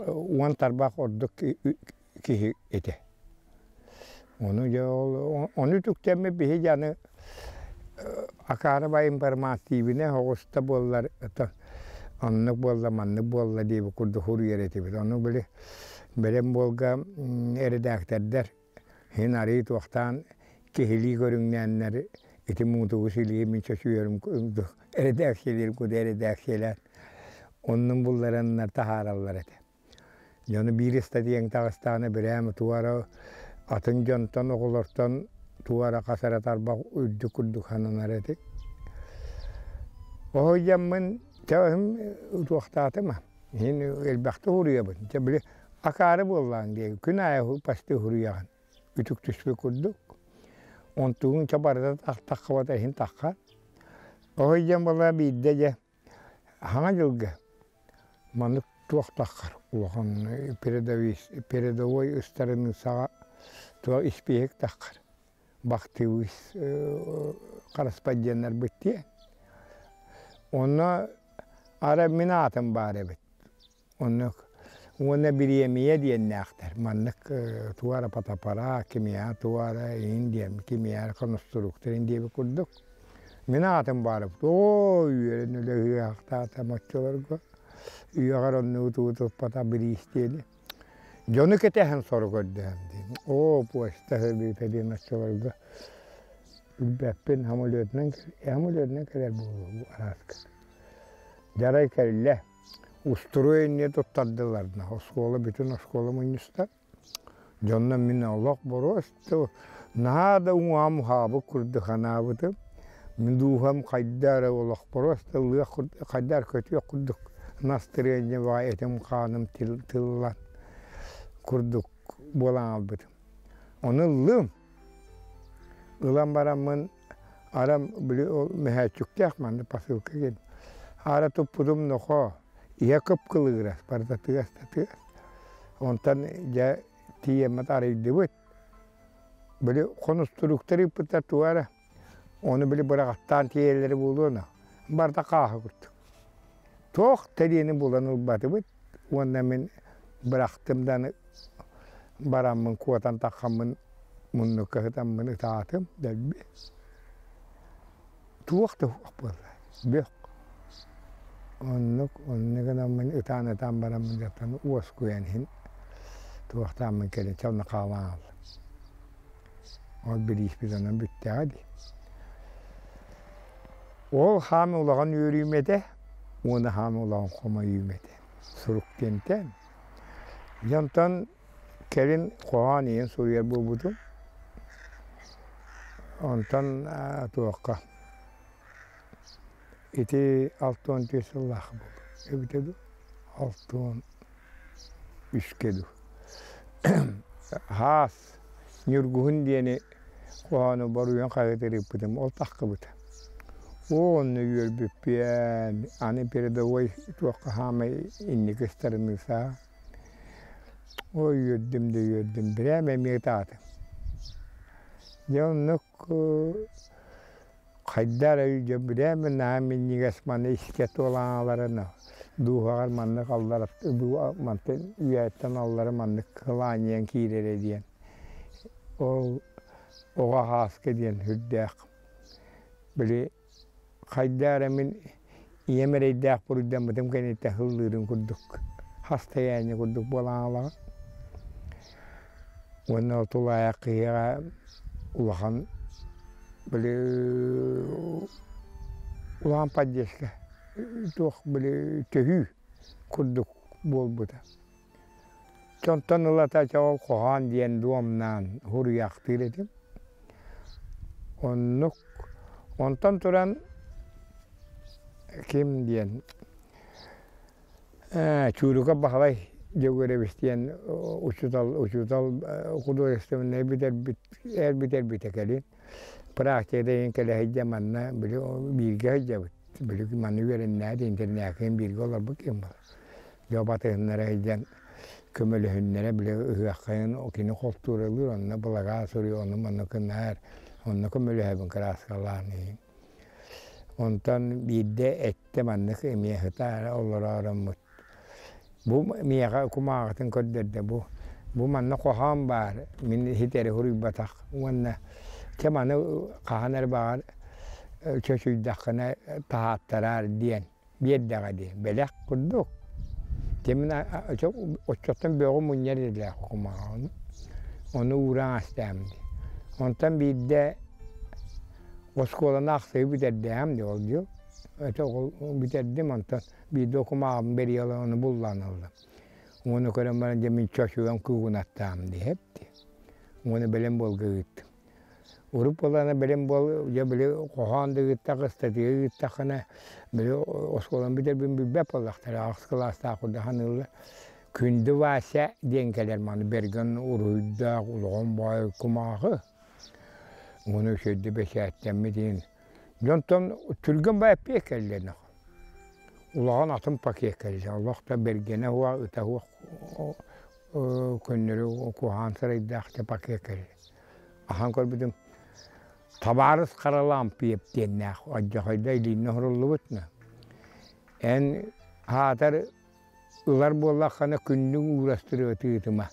уон тарбах ордук киһи этэ. Ону дьэ ол ону түктэммит биһи дьэ аны акаары бай информативнай оҕуста буоллар оннук буолла маннык буолла диэбит курдук суруйар этибит. Ону били бэлэм буолга эрэдээктэрдэр Иһин арыый туохтаан киһилии көрүҥнээннэр ити муҥутугу силиһи мин чочуйарым эрэдээксийэлиир курдук эрэдээксийэлээн оннун буллараннар таһаараллар этэ. Дьону биир ыстатыйаҥ таҕыстаҕына бирээмэ туора атын дьонтон оҕолортон туора хас эрэ тарбах үрдүк курдук сананар этик. Оһойдьаммын чэ туохтаатым Иһин элбэхтик уруйабын. Дьэ били акаары буоллаҕыҥ дии, күн аайы почти уруйаҕын, үтүктүспүт курдук. Онтугуҥ чэ барыта таххыбата иһин тахха. Оһойдьон буолла биирдэ дьэ хаҥа дьылга маннык туох таххар улахан передовой ыстарыныысаҕа туох испииһэк таххар бахтыыбыс корреспонденнарбыт диэн. Онно арай мин аатым баар эбит. Оннук. Уонна бириэмийэ диэннээхтэр. Маннык туара патапара, кимиэхэ туара иһин диэн, кимиэхэ конструктор иһин диэбит курдук. Мин аатым баар эбит. Оо, үөрэн үлэһиэхтаатам оччолорго. Үйэҕэр оннугу тугу туппатах бириис диэни. Дьону кэтэһэн сору көрдөһөн диэн. Оо, почта сырдыыта диэн оччолорго билбэппин, самолетунан, самолетунан кэлэр буолуо арааска. Дьарай кэллэ. Устуруой инньэ туттардыларына, оскуола бүтүн оскуола мунньустар. Дьонно мин олох боруоста наһаа да уҥуоҕум уһаабыт курдук санаабытым. Мин дууһам хайда эрэ олох боруоста ылыах курдук, хайда эрэ көтүөх курдук настырыанньа баҕа этим-хааным тыллан курдук буолан хаалбытым. Ону ыллым. Ылан бараммын арам били ол мөһөөччүктээх манна посылка диэн аара туппутум нохоо иһэ кып-кылыгырас барыта тыас да тыас онтон дьэ тиийэммит арыйдыбыт били хонустуруктар ыыппыттар туга эрэ ону били быраҕаттаан тиийэллэрэ буолуо но барыта хааһы курдук туох тэриэни булан ылбатыбыт уонна мин бырахтым да аны бараммын куотан таххаммын муннукка сытаммын ытаатым дэлби туох да суох буолла бөх оннук оннук гынаммын ытаан-ытаан бараммын дьаттан уоскуйан иһин туохтааммын кэлин чална хаалан хааллым ол бирииспит онон бүттэҕэ дии Ол хаан улахан үөрүүм этэ уонна хаан улахан хомойуум этэ. Сурук диэнтэн. Дьэ онтон кэлин хоһоон ийэн суруйар буолбутум. Онтон туохха ити 64 сыллаах буолуо эбитэ дуу, 63-кэ дуу. Хаас Ньургуһун диэни хоһоону боруйан хаһыытырыыппытым ол таххыбыта. Оо, онно үөрбүппүөн, аны передовой туохха хаамай инники ыстарыныыса. Ой, үөрдүм да үөрдүм, прямо эмиэ ытаатым. Дьэ оннук хайда эрэ дьэ прямо наһаа минньигэс маны искэ туолаҥаларын дууһаҕар маннык аллара мантан үйэттэн аллара маннык кылаанньыйан киирэрэ диэн Ол оҕо һааска диэн сүрдээх били хайда эрэ мин ийэм эрэйдээх буруйдаммытым кэнниттэн һыллыырын курдук хастайаанньа курдук буолан хаалаҕын. Уонна ол тулаайах киһиэхэ улахан били улахан поддержка туох били төһүү курдук буолбута. Онтон ылата чоҕул хоһоон диэн дуомнаан суруйаахтыыр этим. Оннук онтон туран ким диэн Чуурукап Баһылай Дьөгүөрэбис диэн учуутал учуутал художественнай бүтэрбит эр бүтэрбитэ кэлин практика диэн кэлэ сылдьан манна били бииргэ сылдьабыт били манна үөрэннээт интэрнээккэ бииргэ олорбут киһим буолар Дьэ батыһыннара сылдьан көмөлөһүннэрэ били ыһыаххайын кини холтууралыыр онно былагаа суруйа ону манна гынаар онно көмөлөһөбүн кырааскалаан иһин. Онтон биирдэ эттэ маннык эмиэ сытаара олороороммут. Бу миэхэ кумааҕытын көрдөрдө бу бу манна хоһоон баар мин ситэри суруйбатах уонна чэ маны хаһан эрэ баҕар чочуйдаххына таһааттараар диэн биэрдэҕэ дии, бэлэх курдук. Дьэ мин оччоттон бөҕү мунньар идэлээх кумааҕыны. Ону ууран астаам дии. Онтон биирдэ оскуоланы ахсыы бүтэрдээм дии ол дьыл. Это ол бүтэрдим онтон биирдэ кумааҕым бэрийэ ону буллаан ыллым. Уону көрөн баран дьэ мин чочуйан куугунаттаам дии эп дии. Уону бэлэм буолга ыыттым. Урут буоллаҕына бэлэм буол дьэ били хоһоон да ыыттах, ыстатыйа ыыттаххына били оскуоланы бүтэрбин билбэт буоллахтара, аҕыс кылаастаах курдук саныыллар. Күндү Вася диэн кэлэр маны бэргэн уруһуйдаах улахан баай кумааҕы. Уону үчүгэйдик бэчээттэммит иһин. Дьонтон түргэн баай эппиэт кэллэ Улахан атын пакет кэллэ. Олох да бэргэнэ суох, ыта суох көннөрү куһаҕан сырайдаах да пакет кэллэ. Ахан көрбүтүм табаарыс Харалаампыйап диэннээх алдьархайда илииннэ оһоруллубут Эн аатар ылар буоллаххына күннүк уурастырыа тыытыма,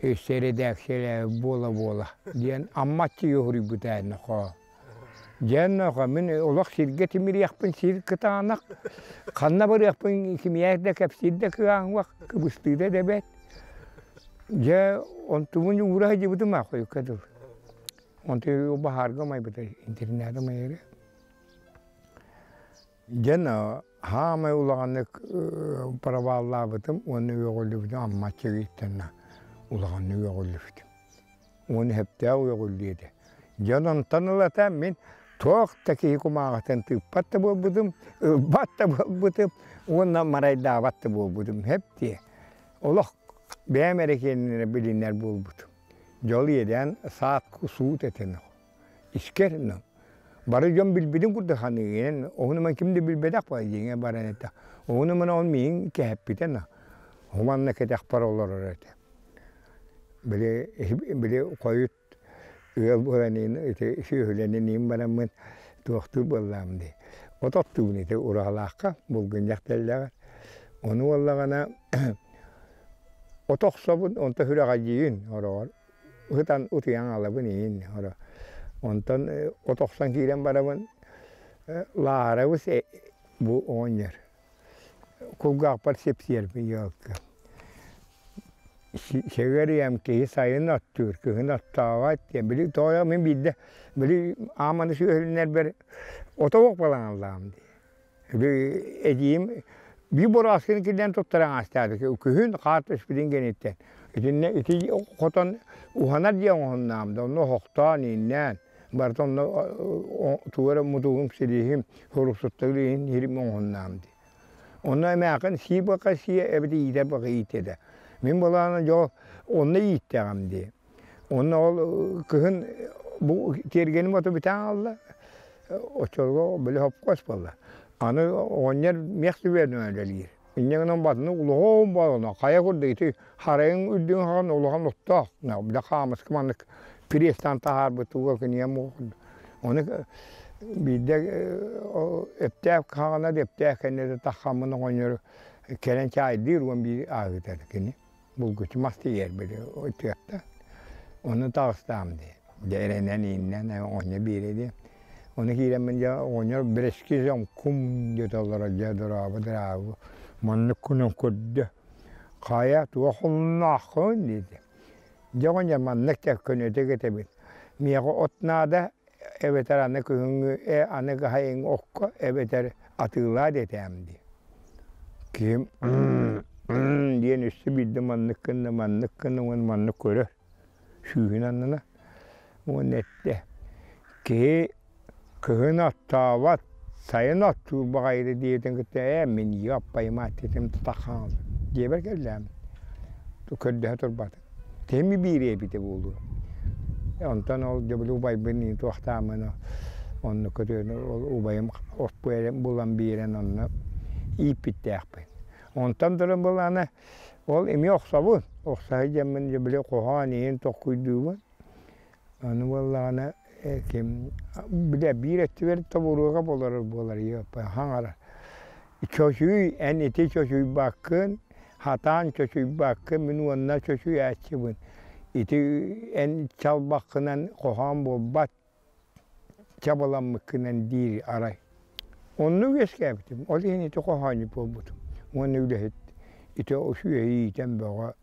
өссө эрэдээксийэлээбит буола-буола диэн аммаччы уһуруйбута эн нохоо. Дьэ нохоо мин олох сиргэ тимириэхпин сир кытаанах, ханна барыахпын кимиэхэ да кэпсиир да кыаҕым кыбыстыыта да бэрт. Дьэ онтубун уура сылдьыбытым аа хойукка дылы. Онту баһаарга умайбыта интернаты умайары. Дьэн хаамай улаханнык проваллаабытым уонна үөҕүллүбүтүм Аммаччыгыйтанна улаханнык үөҕүллүбүтүм. Уонна сөптөөх үөҕүллүү этэ. Дьон онтон ылата мин туох да киһи кумааҕытын тыыппат да буолбутум, ылбат да буолбутум уонна марайдаабат да буолбутум. Сөп дии. Олох бэйэм эрэ киэннэрэ билинэр буолбутум. Дьол иэдээн саат суут этэ Искэр бары дьон билбитин курдук саныыгын ону ким да билбэтэх баҕайы дьиҥэ баран этэ ону маны ол миигин кэһэппитэ на манна кэтэхпэр олорор этэ били били хойут ыал буолан ити сүөһүлэнэн иин бараммын туохтуур буоллаҕым дии от оттуубун ити ураһалаахха булгунньах тэллэҕэр ону буоллаҕына от охсобун онто сүрэҕэлдьиибин ороҕор Ытан утуйан аалабын иин оро. Онтон от охсон киирэн барабын Лаарабыс бу оҕонньор кулгаахпар сипсиэрбин елка. Сэгэрийэм киһи сайын оттуур, кыһын оттообот диэн. Били тоҕо мин биирдэ били ааманы сүөһүлүнэрбэр ото балаҥаллаҕым дии. Эдьиийим биир борооскуну киллэрэн туттаран аастаата. Күһүн хаар түспүтүн кэнниттэн. Итиннэ ити хотон уһанар дьиэ оҥоһуннаам да, онно оһохтоон, ииннээн, барыта онно тугу эрэ мутугум, силиһим, суруксуттары иһин иһирим оҥоһуннаам дии. Онно эмээхин сии бака сиэ эбэтэр иитэр бака иитэ Мин былаана дьол онно ииттэҕим дии. Онно ол кыһын бу тиэргэним ото бүтэн хаалла. Оччолорго били хопкуос буолла. Аны оҕонньор миэх түбүөнү үлэлиир. Инньэ гынан батыны улахан буолана хайа курдук ити харайын үрдүн хаҕан улахан оттоох. Бile хаамыска маннык пресстан таһаарбыт туга киниэм Ону биирдэ эптээх хаҕана эптээх кэннэ таххаммын оҕонньору кэлэн чаайдыыр уон биир ааһыытар кини. Булгуччу мас тиийэр били тыатта. Ону таҕыстаам дии. Дьэ эрэнэн ииннэн оҕонньор биэрэ дии. Ону киирэммин дьэ оҕонньор бэрэски кум диэтэ олорор дьэ дорообо дорообо маннык гынан көрдө. Хайа туох холуннааххын диэтэ. Дьэ оҕонньор маннык дьэ көнөтүк этэбин. Миэхэ от наада эбэтэр аны күһүҥҥү э аны хаһайыҥ окко эбэтэр атыылаа диэтэм дии. Киһим диэн өссө биирдэ маннык гынна, маннык гынна уонна маннык көрөр сүүһүн аннына уонна эттэ киһи кыһын оттообот, сайын оттуур баҕайыта диэтин кытта ээ мин ийэ аппайым аттытым тутахаан дьиэбэр кэллээм көрдөһө турбатым Кими биириэ эбитэ буолуо. Онтон ол дьэ убайбын туохтааммын онно көтөн ол убайым оппуйа булан биэрэн онно ииппиттээхпин. Онтон туран былаана ол эмиэ охсобун. Охсо сылдьаммын дьэ били хоһоон иһин токкуйдуубун. Аны буоллаҕына ким бile биир өттүгэр тобуруока болорор буолар хаҥара. Чочуй эн ити чочуйбаккын, хатаан чочуйбаккын, мин уонна чочуйааччыбын. Ити эн чалбаххынан хоһоон буолбат, чабыламмыккынан диир арай. Оннук үөскээбитим. Ол иһин ити хоһоонньут буолбутум. Уонна үлэһит ити үчүгэй иитэн бөҕө,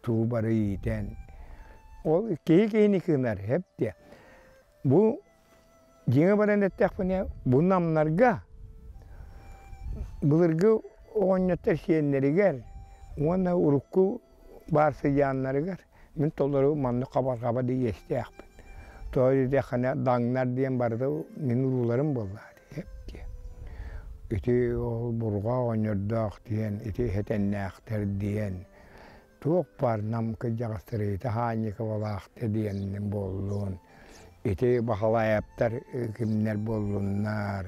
тугу бары иитэн. Ол киһи киһини кыынар, сөп диэ. Бу Дьиҥэ баран эттэхпинэ, бу намнарга былыргы оҕонньоттор сиэннэригэр уонна урукку баар сыдьааннарыгар мин толору маннык хабарҕаба да иэстээхпин. Тоҕо диэтэххинэ, даҥнар диэн барыта мин урууларым буоллаҕа дии, диэ. Ити ол бурҕа оҕонньордоох диэн, ити хэтэннээхтэр диэн туох баар нам кырдьаҕастары ити Хаанньыкабалаахта диэн буоллун. Ити Баһылайаптар кимнэр буоллуннар,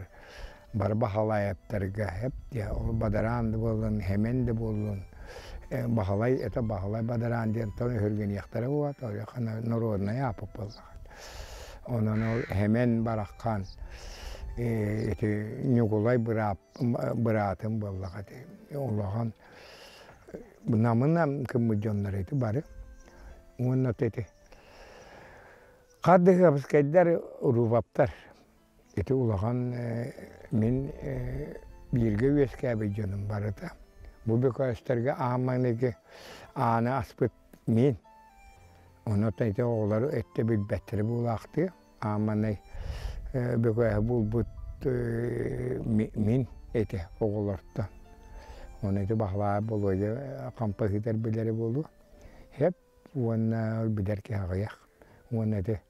бары Баһылайаптарга эп диэ, ол бадараан да буоллун, хэмэн да буоллун, Баһылай это Баһылай бадараан диэн тон өһүргэниэхтэрэ буолуо, хана народнай ааппыт буоллаҕа. Онон ол хэмэн бараххан ити Ньукулай быраатым буоллаҕа ити улахан намынан кыммыт дьоннор ити бары. Уонна ити Хардыһыабыскайдар Рубаптар ити улахан мин бииргэ үөскээбит дьонум барыта. Бу бөкөөстөргө аан маҥнайгы ааны аспыт мин. Онон ити оҕолору өттө билбэттэрэ буолаахтыы. Аан маҥнай бөкөөһү булбут мин этэ оҕолортон. Ону ити Баһылаай Болуодьа хампаһыытар билэрэ буолуо. Һэп уонна билэр киһи аҕыйах. Уонна ити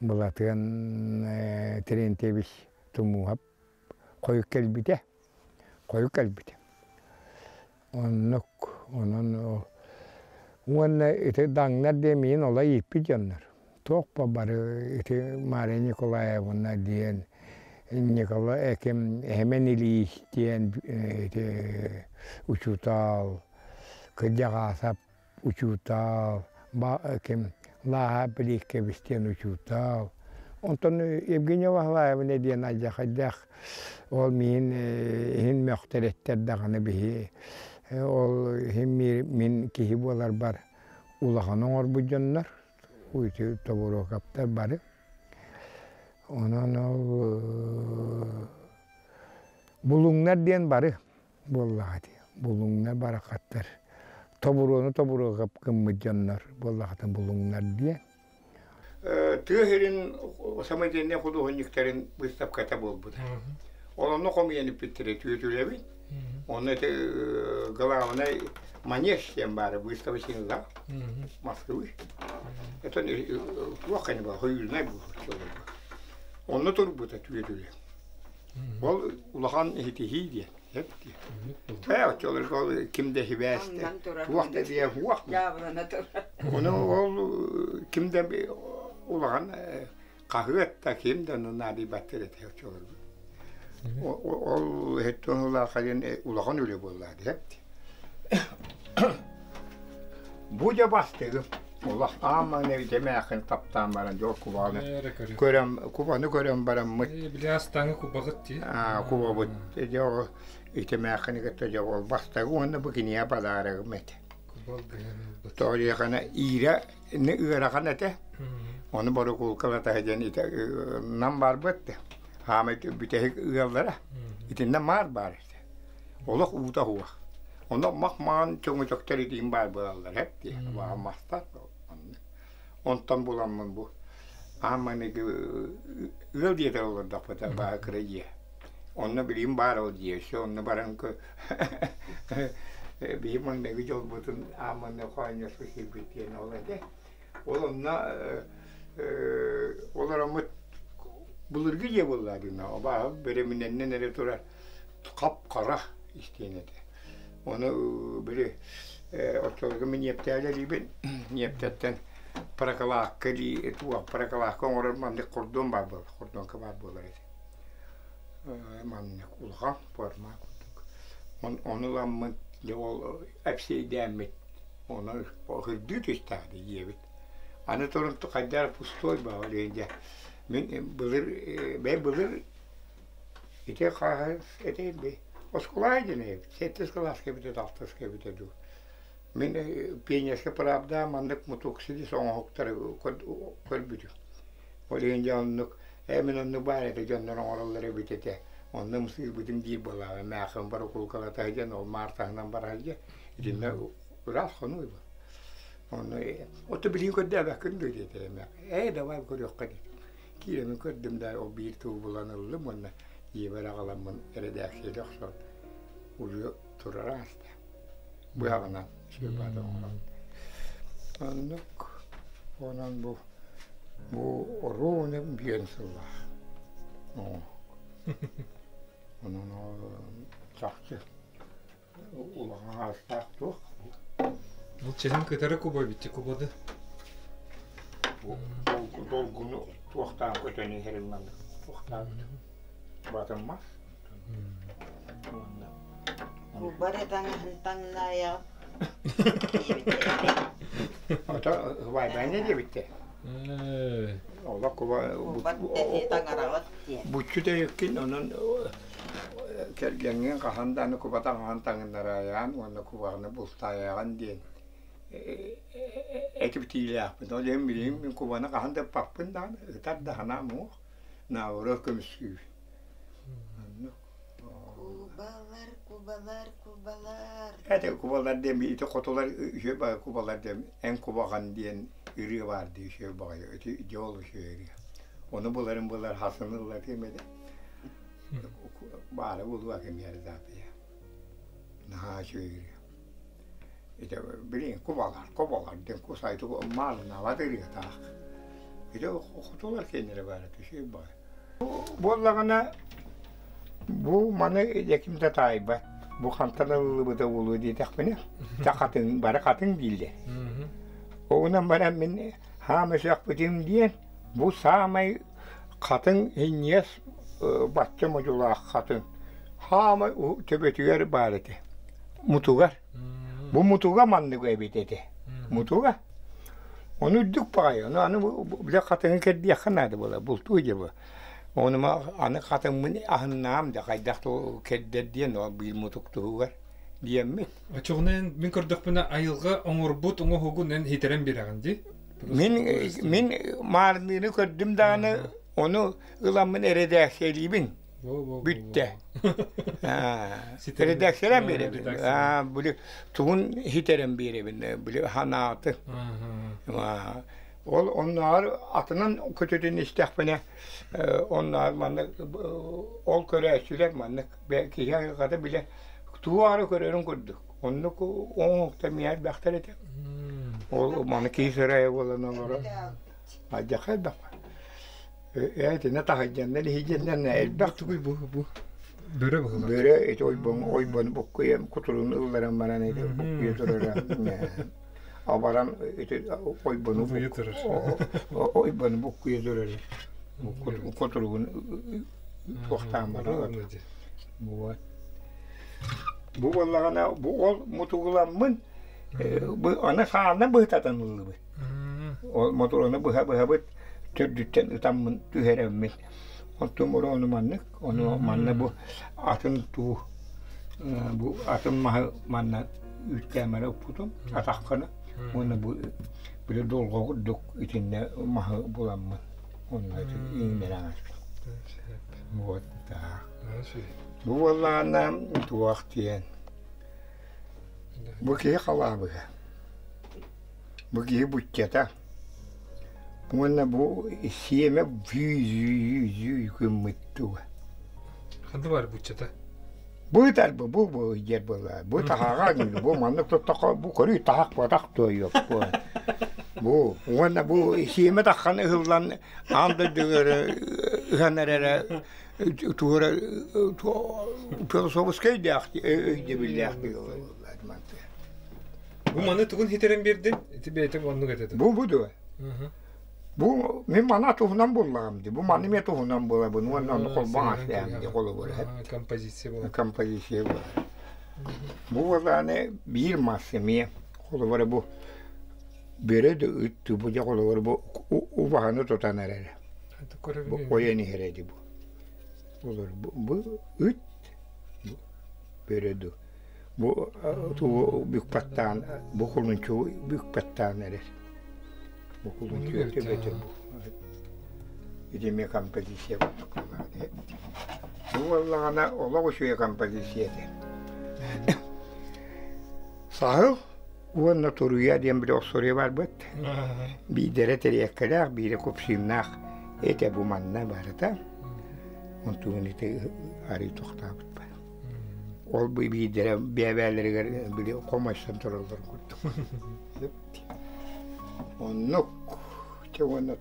Былатыан Терентьевич Тумууһап хойут кэлбитэ. Хойут кэлбитэ. Оннук, онон уонна ити даҥнар диэн миин олой ииппит дьоннор. Туох бары ити Мария Николаевна диэн Николай ким Эмэн Ильич диэн ити учуутал кырдьаҕаасап учуутал, ким Лааһа Плиевкэбис диэн учуутал. Онтон Евгения Ваһылаевна диэн алдьархайдаах ол миин иһин мөхтөрөттөр даҕаны биһи ол иһин мин киһи буоларбар улахан оҥорбут дьоннор ити Тобуруокаптар бары. Онон ол Булуҥнар диэн бары буоллаҕа дии. Булуҥнар барахаттар. Тобуруону тобуруоҕа гыммыт дьоннор буоллаҕытын булуҥнар диэн. Тыа сирин самодельнай худуоһунньуктарын выставката буолбута. Ол онно хомуйан иппиттэрэ түөтүлэбит. Онно ити главный манеж диэн баара выставочный зал Москвы. Это туох хайны была, хойуунай буолар. Онно турбута түөтүлэ. Ол улахан иһитиһии диэн, эп диэн. Ээ, оччолорго ол ким да сибээстэ, туох да диэн уох. Ону ол ким да улахан хаһыат да ким да наадыйбаттар этэ оччолорго. Ол иһиттэн улахан улахан үлэ буолла диэп. Бу дьэ бастыгым. Олох аан маҥнай дэмээхин таптаан баран дьол кубаны көрөн кубаны көрөн бараммыт. Били астааҥы кубаҕыт дии. Аа кубабыт дьэ ол итимээхини кытта дьэ ол бастагы уонна бу кинигэ подарогым этэ. Тоҕо диэххинэ иирэ ыарахан этэ. Ону борокуулкалата диэн ити нам барбыт хаамай бүтэһик ыаллара итиннэ маар баар этэ. Олох уута суох. Онно мах-маҕан чөҥөчөктөр итиин баар буолаллар эт дии. Мастар Онтон буламмын бу аан маҥнайгы ыал дьиэтэ олордохпута баа кыра дьиэ. Онно билигин баар ол дьиэ. Өссө онно баран биһи маҥнайгы дьолбутун аан маҥнай хоонньоско киирбит диэн ол этэ. Ол онно олороммут былыргы дьиэ буолла дии абааһы бөрөмүнэннэн эрэ турар хап-хара истиэнэтэ. Ону били оччолорго мин ньиэптээлэлиибин. Ньиэптэттэн прокладка дии туох прокладка оҥорор маннык хордуон баар буолар хордуонка баар буолар этэ. Маннык улахан форма курдук. Ону ыламмын дьэ ол эпсиэйдээммит ону ыһырдыы түстээх диэбит. Аны туран хайдах пустой баҕа дьэ мин былыр бэйэ былыр Ити хааһы этэ оскуола диэн эбит, сэттис кылааска эбитэ дуу, алтыска эбитэ дуу. Мин пионерскай правда маннык мутук силис оҥоһуктары көрбүтүм. Ол иһин дьэ оннук, ээ мин оннук баар этэ дьоннор оҥороллор эбит этэ. Онно ымсыырбытым диир буоллаҕа. Мээххин борокуулкалата сылдьан, ол маар таһынан бара сылдьан, итиннэ ыраас хонуу бу. Онно оту билигин көрдөөбөккүн дуо диэтэ эмээххин. Ээ давай көрүөххэ диэтим. Киирэмин көрдүм да ол биир тылы булан ыллым уонна ийэбэр аҕаламмын эрэдээксийэлии охсон улуйа турара ааста. Быһаҕынан сүрбаата оҥорон. Оннук онон бу бу оруобуна биэн сыллаах. Онон чахчы улахан аастаах туох. Бұл чэһин кытары куба битти кубады. Долгуну Туохтаан көтөн иһэрин маннык туохтаан батын мас. Кубар таҥаһын таҥнаайаҕыт Ото вайбайна диэбиттэр. Олох куба таҥараҕыт диэн. Буччу тэйиккин онон кэргэҥҥин хаһан да аны куба таҥаһын таҥыннараайаҕын уонна кубаҕына бултаайаҕын диэн этибитиилээхпин. Ол иһин билигин мин кубаны хаһан да ыппаппын даҕаны, ытар да санаам суох. Наоборот көмүскүүр. Оннук. Кубалар, кубалар, кубалар. Это кубалар диэн ити хотулар үһүө баҕайы кубалар диэн эн кубаҕан диэн ырыа баар дии үһүө баҕайы ити дьол үһүө ырыа. Ону буларын булар хасын ыллатыам этэ. Баара булуа кэмиэр даапыйа. Наһаа үчүгэй ырыа. Ити билигин кубалар, кубалар диэн кусайты маалынаабат ырыатаах. Ити хотулар киэннэрэ баара үчүгэй баҕайы. Буоллаҕына бу маны ким да таайбат. Бу хантан ылыллыбыта буолуо диэтэхпинэ, чэ хатыҥ, бары хатыҥ дииллэр. Оҕунан баран мин хаама сөхпүтүм диэн, бу саамай хатыҥ иҥиэс бачча модьулаах хатыҥ хаамай төбөтүгэр баар этэ. Мутугар. Бу мутуга маннык эбит этэ. Мутуга. Ону үрдүк баҕайы. Ону аны бile хатыҥы кэрдиэххэ наада буолар. Бултуу дьэ бу. Ону аны хатыҥмын аһыннаам да хайдах кэрдэр диэн ол биир мутук туһугар диэммит. Оччоҕуна эн мин көрдөхпүнэ айылҕа оҥорбут оҥоһугун эн хитэрэн биэрэҕин дии? Мин мин маарыныыны көрдүм даҕаны ону ыламмын эрэдээксийэлиибин. Бүттэ. Эрэдээксийэлээн биэрэбин. Били тугун хитэрэн биэрэбин, били ханааты. Ол оннооҕор атынан көтүтүн истэхпинэ, оннооҕор маннык ол көрөөччүлэр маннык киһи айылҕата билэ тугу аҕара көрөрүн курдук. Оннук оҥоһуктар миэхэ элбэхтэр этэ. Ол маны киһи сырайа буолан олорор. Алдьархай элбэх. Итиннэ таһырдьаннар иһидьэннэр элбэх тугуй бу бу бөрө быһыылаах. Бөрө ити ойбон ойбон буккуйа кутуругун ылларан баран ити буккуйа турара. Абаран ити ойбону ойбону буккуйа турара. Кутуругун туохтаан барар. Вот. Бу буоллаҕына бу ол мутугуламмын бу аны хаанна быһытатан ыллыбыт. Ол мотуруну быһа-быһабыт төрдүттэн ытаммын түһэрэммин. Оттон ону маннык, ону манна бу атын туу бу атын маһы манна үүттээмэрэ укпутум атаххына уонна бу били долго курдук итиннэ маһы буламмын онно иҥнэрэн аспытым. Вот так. Бу буоллаҕына туох диэн бу киһи халаабыһа. Бу киһи буччата уонна бу сиэмэ зүү-зүү гыммыт дуо. Ханна баар буччата? Бу ытар бу бу бу диэр буолла. Бу таһаҕа бу маннык туттахха бу көрүү таһах буотах туойуох бу. Бу уонна бу сиэмэ таххан ыһыллан аан дойдуга ыһан эрэрэ туора философскай өйдөөх өйдөбүллээх Бу маны тугун хитэрэн биэрдин? Ити бэйэтэ оннук этэ. Бу бу дуо? Бу мин мана туһунан буллаҕым ди. Бу маны мен туһунан булабын уонна ону холбоон асыам ди холобура. Композиция буолар. Композиция буолар. Бу буолааны биир мас эмиэ холобура бу бөрө да ыттыы бу дьэ холобура бу убаһаны тутан эрэрэ. Бу ойон иһэрэ ди бу. Олор бу ыт бөрө ду. Бу тугу бүкпаттаан, бу кулунчугу бүкпаттаан эрэр. Бу кулунчугу төбөтө бу. Ити эмиэ композиция курдук Бу буоллаҕына олох үчүгэй композиция этэ. Саһыл уонна туруйа диэн били охсуруйа барбыт. Биирдэрэ тэриэккэлээх, биирэ купсиннаах этэ бу манна барыта. Онтугун ити арыы тохтообут Ол бу биирдэрэ бэйэ-бэйэлэригэр били хомойсон тураллар курдук. Оннук чэ уонна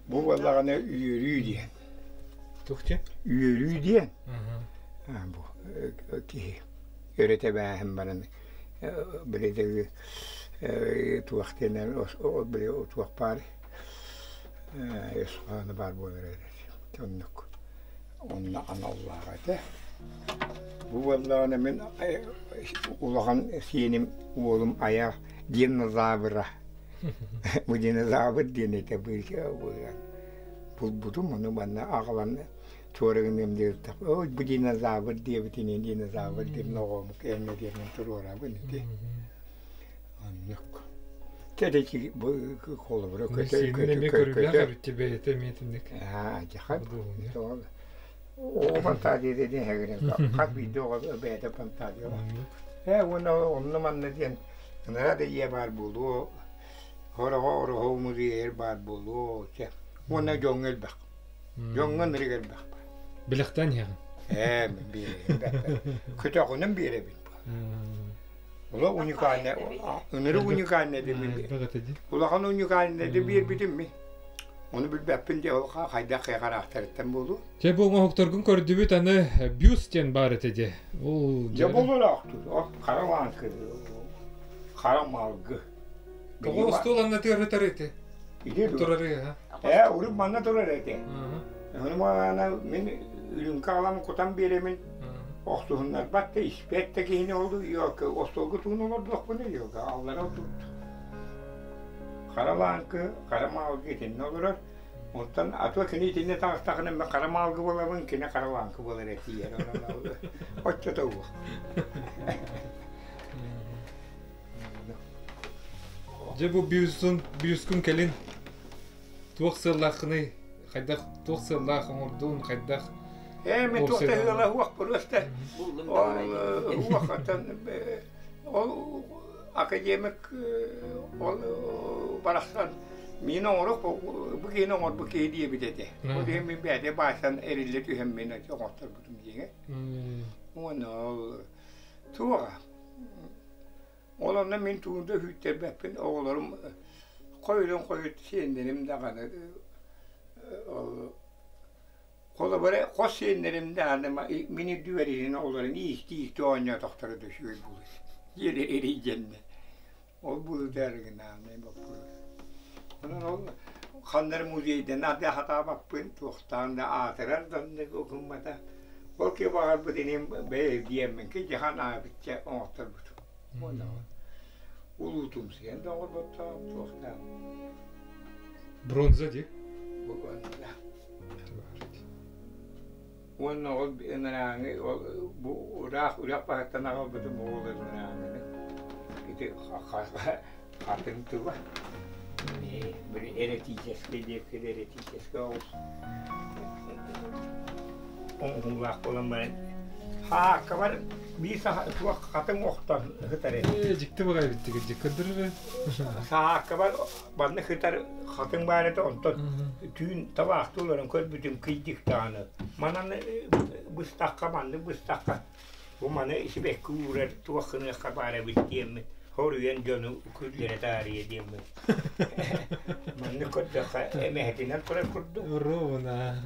бу буоллаҕына үөрүү диэн. Туох диэн? Үөрүү диэн. Бу киһи өрө тэбээһин баран били туох диэн били туох баар. Исхааны баар буолар эрэ. Оннук. Онно аналлаах этэ. Бу буоллаҕына мин улахан сиэним уолум айах динозавра. Бу динозавр диэн этэ булбутум ону манна аҕалан туора гыныам диэбиттэх. Ой, бу динозавр диэбитинии динозавр диэн оҕом кэннэ диэмин туруорабын ити. Оннук. Тэдэки бу холобура көтө көтө көтө эбит бэйэтэ эмиэтинник. Аа, дьахан. Оо, фантазия диэн эһэгинэн хас биирдии оҕо бэйэтэ фантазия. Ээ, уонна онно манна диэн ынара да ийэ баар буолуо, хороҕо ороһу музейер баар буолуо, чэ. Уонна дьоҥҥо элбэх. Дьоҥҥо ынырык элбэх баар. Билэхтэн иһэҕин. Ээ, биэрэбин. Көтөҕүнэн биэрэбин. Ула уникальная, ынырык уникальная дэмин. Улахан уникальная да биэрбитим ми. Ону билбэппин дии, ол хайдах хараахтарыттан буолуо. Дьэ бу оҥоһуктаргын көрдүбүт аны бюст диэн баар этэ дии. Ол Дьэ бололоохтур. Хара лааҥкы, хара малгы. Тоҕо остуол аннатыгар ытар ити? Ити Турар ыаһа. Ээ, урут манна турар этэ. Ону маана мин үрүҥкэ аҕалан кутан биэрэмин охсуһуннарбат да испэт да киһини ол остуолга тугун олордуохпунуй аллара отут. Хара лааҥкы, хара маалгы итиннэ олорор. Оттон а то кини итиннэ таҕыстаҕына мен хара маалгы буолабын, кини хара лааҥкы буолар этиийэр. Оччото уох. Дьэ бу бюстун, бюскун кэлин туох сыаллааххыный? Хайдах туох сыаллаах оҥордуун, хайдах Ээ, мен туох да сыала уох просто ол уохтан ол академик ол барахсан мин оҥоруох бу киһини оҥорбут киһи диэбит этэ. Ол иһин мин бэйэтэ баайсан эриллэ түһэн мин оҥотторбутум диэҥэ. Уонна ол туоҕа Ол онно мин тугу да күүттэрбэппин, оҕолорум хойутун хойут сиэннэрим даҕаны ол холобура хос сиэннэрим даҕаны мин үрдүбэр иһин оҕолорун иистии-иистии оонньоотохторо да үчүгэй буолуо диэри эрийдэннэ. Ол буолутаарыгынаанай боппуруос. Онон ол ханна эрэ музейдан ардыы хатаабаппын, туохтаан да аатырар да оннук гыммата. Ол киһи баҕарбыт иним бэйэ диэммин киһиэхэ анаабычча оҥотторбутум. Уонна улуутумсуйан да оҥорботтоох туохтаах. Бронза дии. Уонна ол ынырааҥы ол бу ыраах үрэх баһыттан аҕалбытым ол ынырааҥыны ити хатыҥ тыла били эротическэй диэккэ эротическэй оҕус оҥоһуулаах буолан баран хааккабар биир туох хатыҥ охтон сытар этэ. Дьикти баҕайы биттигит дьик көрдөрөр. Сааккабар манна сытар хатыҥ баар этэ онтон түүн табаахтыы олорон көрбүтүм кыйдык даҕаны манан быстахха маннык быстахха бу маны сибэкки уурар туох гыныахха баар эбит диэммин хоруйан дьону күллэрэ таарыйа диэммин маннык көрдөххө эмэһэтинэн турар курдук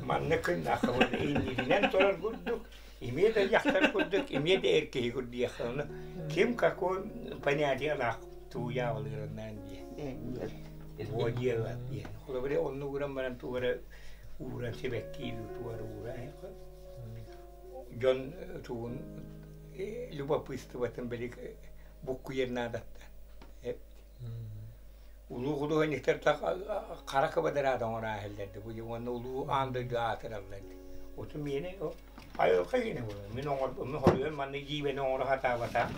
маннык гыннахха иннинэн турар курдук имиэ да дьахтар курдук имиэ да эр киһи курдук ону ким какой понятиелаах тууйаабылыырыннаан диэн Буо дьиэҕэ диэн. Холобура оннук ууран баран тугу эрэ ууран сибэккиилии тугу эрэ ууран дьон тугун любопытствотын били буккуйар наадаттан. Улуу художниктар хара кыбадыраат оҥорон бу уонна улуу аан дойду аатыраллар. Оту миэнэ айылҕа киинэ буолар. Мин оҥор мин хоруйан маннык дьиибэни оҥоро сатаабатах.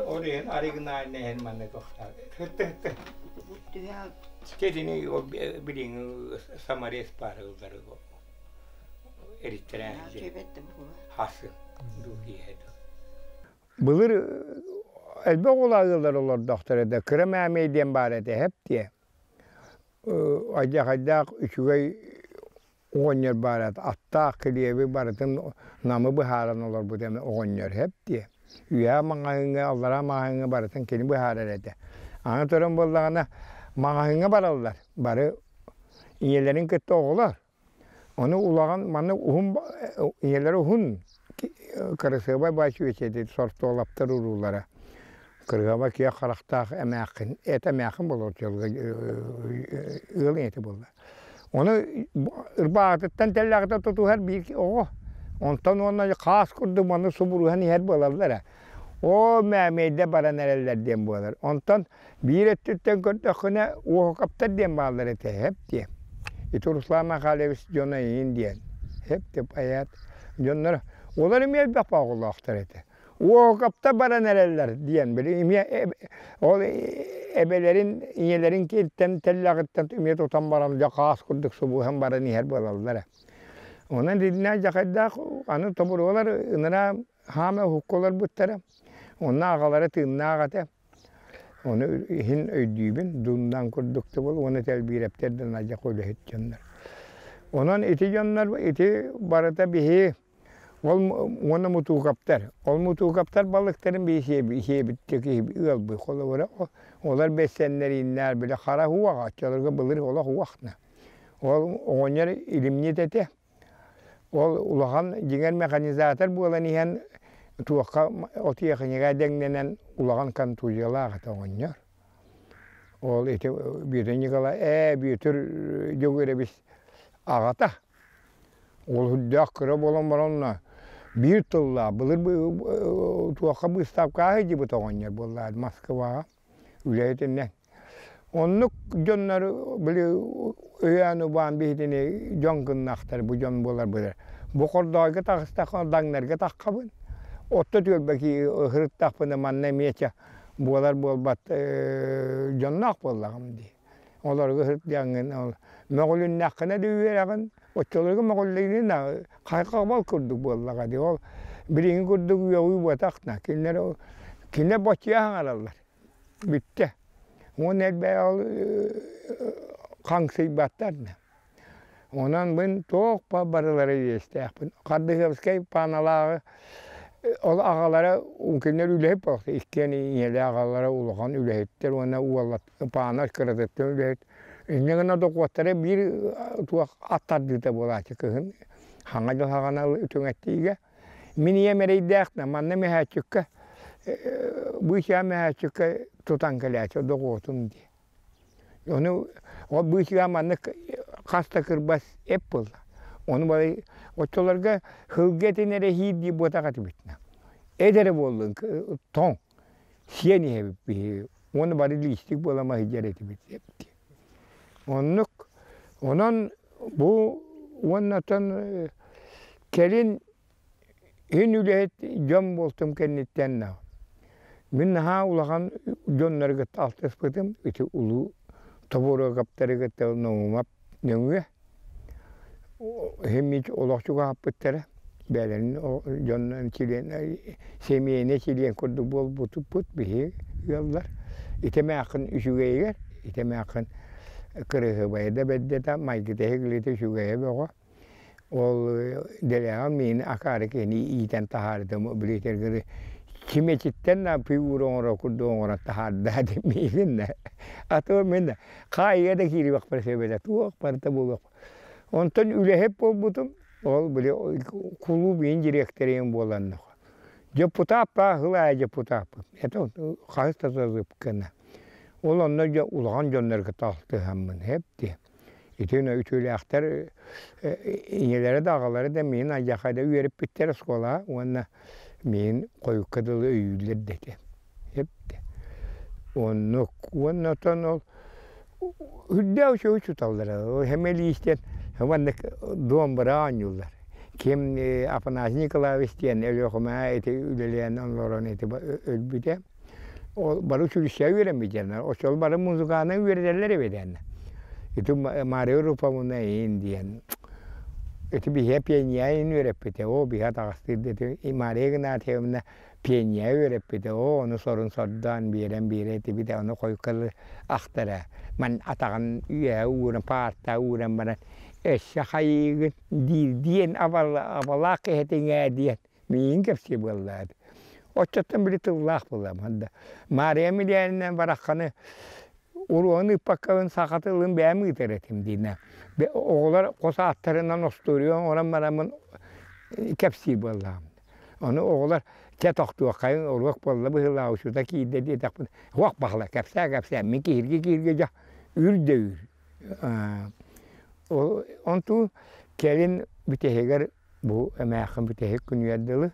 Ол иһин оригинальный иһин манна тохтаат. Тетини ол билиҥҥи саморез баар ыллары эриттэрэ хасын дуу киэһэ дуу. Былыр элбэх оҕолоох ыаллар олордохтор этэ. Кыра мээмэй диэн баар этэ, эһэп диэ. Айдьахайдаах үчүгэй оҕонньор баара аттаах килиэби барытын Намы быһааран олорбут эмэ оҕонньор эп диэ. Үөһээ маҕаһыыҥҥа, аллараа маҕаһыыҥҥа барытын кини быһаарар этэ. Аны туран буоллаҕына маҕаһыыҥҥа бараллар бары ийэлэрин кытта оҕолор. Ону улахан маннык уһун ийэлэрэ уһун кырасыабай баай чүөчэтин сортуолаптар уруулара. Кырыһаба киэ харахтаах эмээххин, эт эмээххин буолар ыал ийэтэ буолла. Ону ырбаатыттан тэллэҕитэ тутуһар биир оҕо. Онтон уонна хаас курдук маны субуруһан иһэр буолаллар ээ. Оо, мээмэйдэ баран эрэллэр диэн буолар. Онтон биир өттүттэн көрдөххүнэ, уоһукаптар диэн бааллар этэ, һэп диэн. Ити Руслан Михайлович дьоно эйин диэн. Һэп деп айаат дьонноро. Олор эмиэ элбэх оҕолоохтор этэ. Уоһукаптар баран эрэллэр диэн били эмиэ ол эбэлэрин ийэлэрин кииртэн тэллэҕиттэн эмиэ тутан баран дьэ хаас курдук субуһан баран иһэр буолаллара. Онон итиннэ дьахайдаах аны тобуруолар ыныраа хаама уһукка олорбуттара. Онно аҕалара тыыннаах этэ. Ону иһин өйдүүбүн, дууннаан курдук да буол уонна тэлбиирэптэр да надьах үлэһит дьоннор. Онон ити дьоннор ити барыта биһи ол уонна мутуукаптар. Ол мутуукаптар балыктарын биһи сиэбиттик ыалбый холобура олор бэссэннэрииннээр били хара уоҕа оччолорго былыр олох уохна. Ол оҕонньор илимньит этэ. Ол улахан дьиҥэр механизатор буолан иһэн туохха отиэхиньигэ дэҥнэнэн улахан контузиялаах этэ оҕонньор. Ол ити Бүөтүр Николай ээ Бүөтүр Дьөгүөрэбис аҕата. Ол үрдээх кыра буолан баран биир тыллаах былыр туохха быыстапкаҕа сылдьыбыт оҕонньор буоллаҕа Москваҕа үлэһитинэн. Оннук дьоннор били өйөөн-убаан биһитини дьон гыннахтар бу дьон буолар быдыр. Бу хордоойго таҕыстахха даҥнарга таххабын. Отто түөлбэ һырыттахпына манна эмиэ чэ буолар буолбат дьонноох буоллаҕым дии. Олорго сырдьаҥҥын ол мөҕүлүннэххинэ да үөрэҕин, оччолорго мөҕүллүнүнэ хайҕабал курдук буоллаҕа дии. Ол билиҥҥи курдук үөҕүү буотах на кинилэр кинилэр боччуйа саҥараллар. Бүттэ. Уонна элбэх ол хаҥсыйбаттар да. Онон мин туох барылара иэстээхпин. Хардыһыабыскай пааналааҕы ол аҕалара кинилэр үлэһит буолуохтар. Иккиэн ийэлээх аҕалара улахан үлэһиттэр уонна уоллар паана кыратыттан үлэһит. Инньэ гына дохуоттара биир туох ат тардыыта буолааччы кыһын хаҥа дьыл хаҕана түҥэттиигэ. Мин ийэм эрэйдээх да манна мөһөөччүккэ быычаа мөһөөччүккэ тутан кэлээччи дохуотун дии. Ону ол быычыга маннык хас да кырбас эп буолла. Ону балай оччолорго сылгы этин эрэ иһиир дии буотах этибит. Эт эрэ буоллун тоҥ сиэн иһэбит биһиги. Уонна бары лиистик буола маһыйар этибит. Оннук онон бу уоннатан кэлин Иһин үлэһит дьон буолтум кэнниттэн мин наһаа улахан дьоннору кытта алтыспытым ити улуу Тобуруокаптары кытта Ноумап нөҥүө иһин олох чугаһаппыттара бэйэлэрин дьоннорун чилиэн семейнэй чилиэн курдук буолбутуппут биһиги ыаллар ити эмээххин үчүгэйигэр ити эмээххин кырыһыбайа да бэрдэтэ майгыта иһиглитэ үчүгэйэ бөҕө. Ол дэлэҕэ миин акаары киһини иитэн таһаарытым билиэтэргэр чимэчиттэн да фигура оҥоро курдук оҥорон таһаарда диэн миигин да а то мин хаайыга да киириэхпэр сөп этэ туох барыта буолуох онтон үлэһит буолбутум ол били кулууп иин дириэктэрин буоланнах депутаппа хылаайа депутаппын это хаһыс да сылыпкына ол онно улахан дьоннорго алтыһаммын эп дии Итиннэ үтүөлээхтэр ийэлэрэ да аҕалара да миин алдьархайда үөрэппиттэр оскуолаҕа уонна миин хойукка дылы өйүүллэр да этэ. Эптэ. Оннук. Уонна оттон ол үрдээх үчүгэй учууталлара. Хэмэлиистэн маннык домбра оонньууллар. Ким Афанасий Николаевич диэн Өлүөхүмэ ити үлэлээн олорон ити өлбүтэ. Ол бары училищеҕа үөрэммит Оччолор бары музыканы үөрэтэллэр эбит эн. Ити Мария Руфовна иин диэн. Ити биһиэ пианья иин үөрэппитэ. Оо, биһиэ атаҕастыыр ити Мария Игнатьевна пианья үөрэппитэ. Оо, ону сорун сордоон биэрэн биэрэ этибит. Ону хойукка ахтара. Ман атаҕын үөһэ ууран, паартаа ууран баран өссө хайыыгын диир диэн абалаах киһитиҥ ээ диэн. Миигин кэпсиэ буоллаҕа дии. Оччоттон били тыллаах буоллаҕым да. Маарыйа Милянина барахханы уруогун ыыппаккабын саха тылын бэйэм ыытар этим диинэ. Оҕолор хос ааттарынан остуоруйа оҥорон бараммын кэпсиир буоллаҕым. Ону оҕолор Чэ тохтуоххайыҥ уруок буолла быһыылаах учуутал киирдэ диэтэхпинэ, уох баһыла кэпсээ-кэпсээ мин киһирги-киһирги дьэ үүр да үүр. Онту кэлин бүтэһигэр бу эмээххин бүтэһик күнүгэр дылы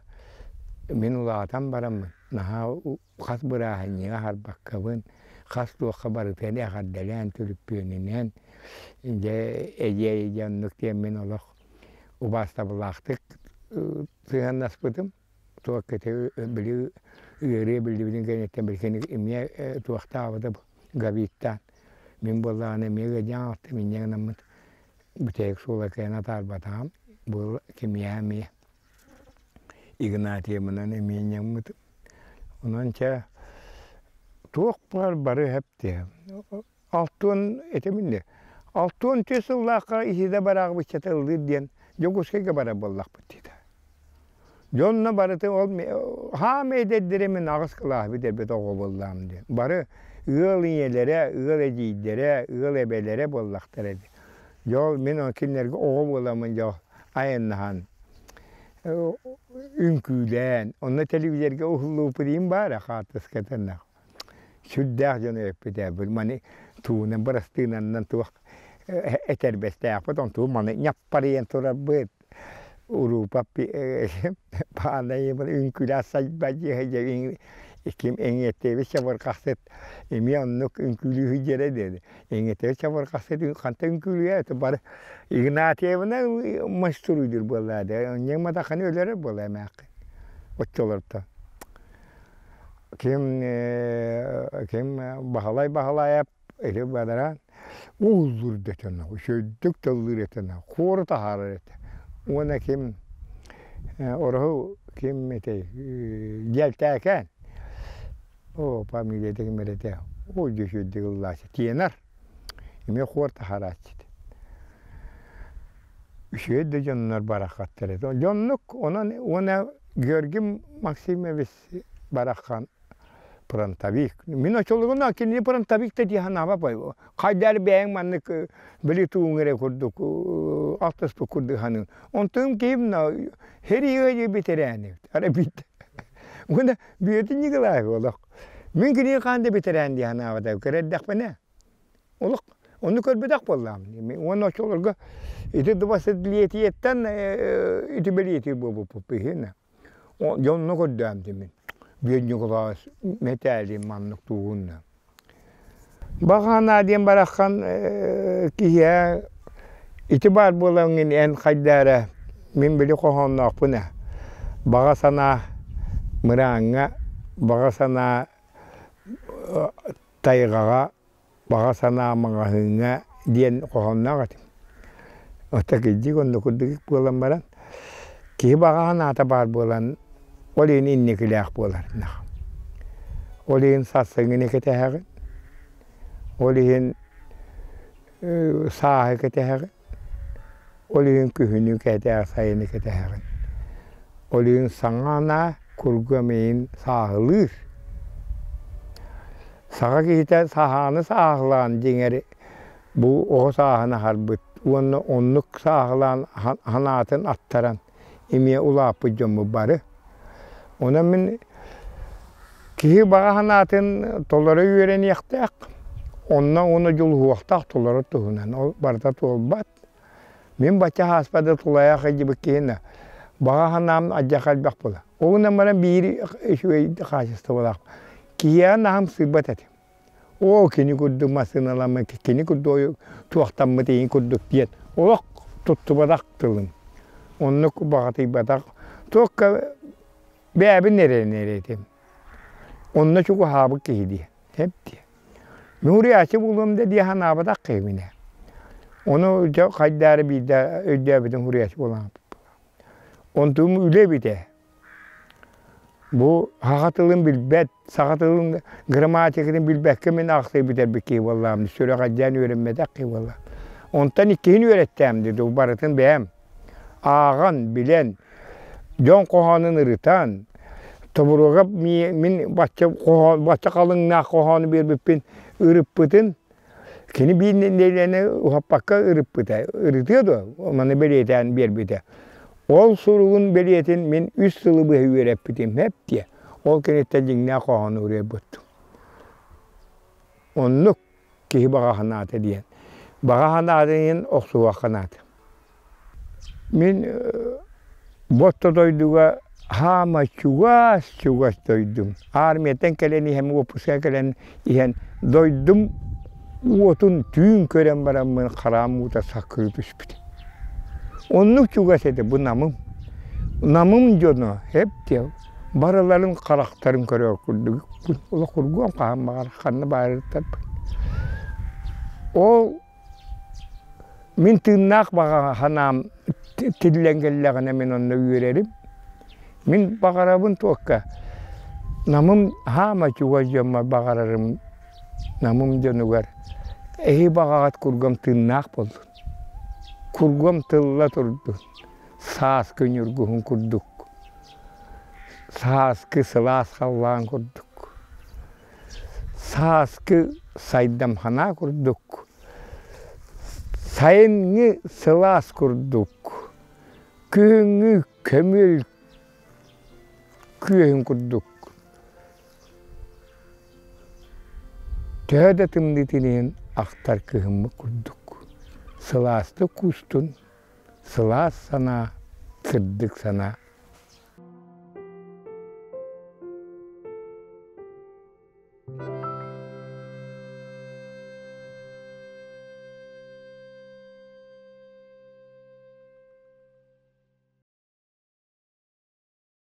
мин улаатан бараммын наһаа хас бырааһынньыга аһарбаккабын, хас туохха барытын эҕэрдэлээн түлүппүөнүнэн дьэ эдьиэй дьэ оннук диэммин олох убаастабыллаахтык сыһыаннаспытым. Туох кити били ыарыы биллибитин кэнниттэн билигин эмиэ туохтаабыта говидтаан мин буоллаҕына эмиэ ыалдьан аҕалтым инньэ гынаммыт бүтэһик суола кыайан атаарбатаҕым бу кимиэхэ эмиэ Игнатьевынан эмиэ ньаммытым. Онон чэ туох баар бары эп Алтыан этим 64 сыллаахха иһидэ бараахбыччата ыллыыр диэн Дьокуускайга барар буоллахпыт диэтэ. Дьонно барыты ол хаам эдэрдэрэ мин аҕыс кылааһы бүтэрбит оҕо буоллаам диэн. Бары ыал ийэлэрэ, ыал эдьиийдэрэ, ыал эбэлэрэ буоллахтара дии. Дьол мин кинилэргэ оҕо буоламмын дьол айаннаһан үҥкүүлээн, онно телевизорга уһуллубуппут баара хаартыскатынах. Сүрдээх дьону эппитэ маны туунан бырастыынаннан туох этэрбэстээхпит онту маны ньаппарыйан турарбыт уруупа паанайыбын үҥкүүлээх сайба дьиэ ким эҥиэттэбит чабырҕахсыт эмиэ оннук үҥкүүлүүһү дьиэрэ диэн эҥиэттэбит чабырҕахсыт хантан үҥкүүлүө бары Игнатьевна мастуруйдур буоллаа да онньаҥ матаханы өлөрөр буолла эмээххин оччолортон Ким ким Баһылай Баһылайап ити бадаран ууллуур да этэ үчүгэйдик тыллыыр этэ хуору таһаарар этэ. Уонна ким Ороһу ким этэй Дьэлтээкээн оо фамилията ким эрэ этэ оо дьэ үчүгэйдик ыллааччы тенор эмиэ хуор таһаарааччы этэ. Үчүгэй да дьоннор бараххаттар этэ. Дьоннук онон уонна Георгий Максимович бараххан фронтовик. Мин очолугуна кинини фронтовик да дии санаабаппай. Хайда эрэ бэйэҥ маннык били тууҥ эрэ курдук алтыспыт курдук саныын. Онтон киһим сэриигэ бэтэрээн эбит. Ара биирдэ. Уонна Бүөтүн Николаев олох. Мин кинини хаан да бэтэрээн дии санаабатым. Кэрэрдэхпинэ. Олох ону көрбөтөх буоллаҕым. Уонна оччолорго ити двадцатилетиеттан ити бэлиэтиир буолбуппут иһин. Дьонно көрдөөн мин. Бүөн Ньукулаас мэтээлин маннык тугунна. Баҕана диэн бараххан киһиэ ити баар буолаҥҥын эн хайда эрэ мин били хоһоонноохпун ээ. Баҕа санаа мырааҥҥа, баҕа санаа тайҕаҕа баҕа санаа маҕаһыыҥҥа диэн хоһоонноох этим. Оттон кырдьык онно курдук буолан баран киһи баҕа санаата баар буолан ол иһин инникилээх буолар. Ол иһин сарсыҥҥыны кэтэһэҕин, ол иһин сааһы кэтэһэҕин, ол иһин күһүнү кэтэһэ, сайыны кэтэһэҕин. Ол иһин саҥа анаа курга миин сааһылыыр. Саха киһитэ саһааны сааһылаан дьиҥэр бу оҕо сааһын аһарбыт уонна оннук сааһылаан санаатын аттаран эмиэ улааппыт дьоммут бары. Онон мин киһи баҕа санаатын толоро үөрэниэхтээх, онно уонна дьулуһуохтаах толорор туһунан. Ол барыта туолбат. Мин бачча ааспата тулаайах сылдьыбыт киһи баҕа санаам алдьархай элбэх буолар. Ол гынан баран биир үчүгэй хаачыстыбалаах. Киһиэхэ наһаа ымсыырбат этим. Оо, кини курдук массыыналаммыт, кини курдук туохтаммыт иһин курдук диэн олох туттубатах тылым. Оннук баҕатыйбатах. Туохха бэйэбин эрэнэр этим. Онно чугаһаабыт киһи дии. Эп дии. Нуурийааччы буолуом да дии санаабатах киһибин ээ. Ону дьэ хайдаары биирдэ өйдөөбүтүм хуруйааччы буолан Онтум үлэ эбитэ. Бу саха тылын билбэт, саха тылын грамматикатын билбэккэ мин аахсыы бүтэрбит киһи буоллаҕым, сүрэҕэлдьээн үөрэммэтэх киһи буоллаҕым. Онтон иккиһин үөрэттэм дии, барытын бэйэм ааҕан, билэн, дьон хоһоонун ырытан, тобуруга мин бачча хоһоон, бачча халыҥнаах хоһоону биэрбиппин ырыппытын кини биир нэдиэлэни уһаппакка ырыппыта. Ырытыа дуо? Маны бэлиэтээн биэрбитэ. Ол суругун бэлиэтин мин үс сылы быһа үөрэппитим һэп диэ. Ол кэнниттэн дьиҥнээх хоһоону уруйбуттум. Оннук киһи баҕа санаата диэн. Баҕа санаата диэн охсуһуохха наада. Мин бу дойдуга хаама чугас-чугас дойдум. Армияттан кэлэн иһэн, уоппускаҕа кэлэн иһэн дойдум уотун түүн көрөн бараммын хараам уута саккырыы түспүтүм. Оннук чугас этэ бу Намым. Намым дьоно эп диэл барыларын харахтарын көрөр курдук олох кургуом хаһан баҕар ханна баарыттарбын. Ол Мин тыыннаах баҕа санаам тиллэн кэллэҕинэ мин онно үөрэрим. Мин баҕарабын туохха Намым хаама чугас дьоммор баҕарарым Намым дьонугар эһи баҕаҕыт кургам тыыннаах буоллун. Кургам тылла турдун, сааскы ньургуһун курдук, сааскы сылаас халлаан курдук. Сааскы сайдам санаа курдук, сайыҥҥы сылаас курдук, күһүҥҥү көмүөл күөһүн курдук. Төһө да тымныытын иһин ахтар кыһыммыт курдук. Сылаастык куустун, сылаас санаа, сырдык санаа.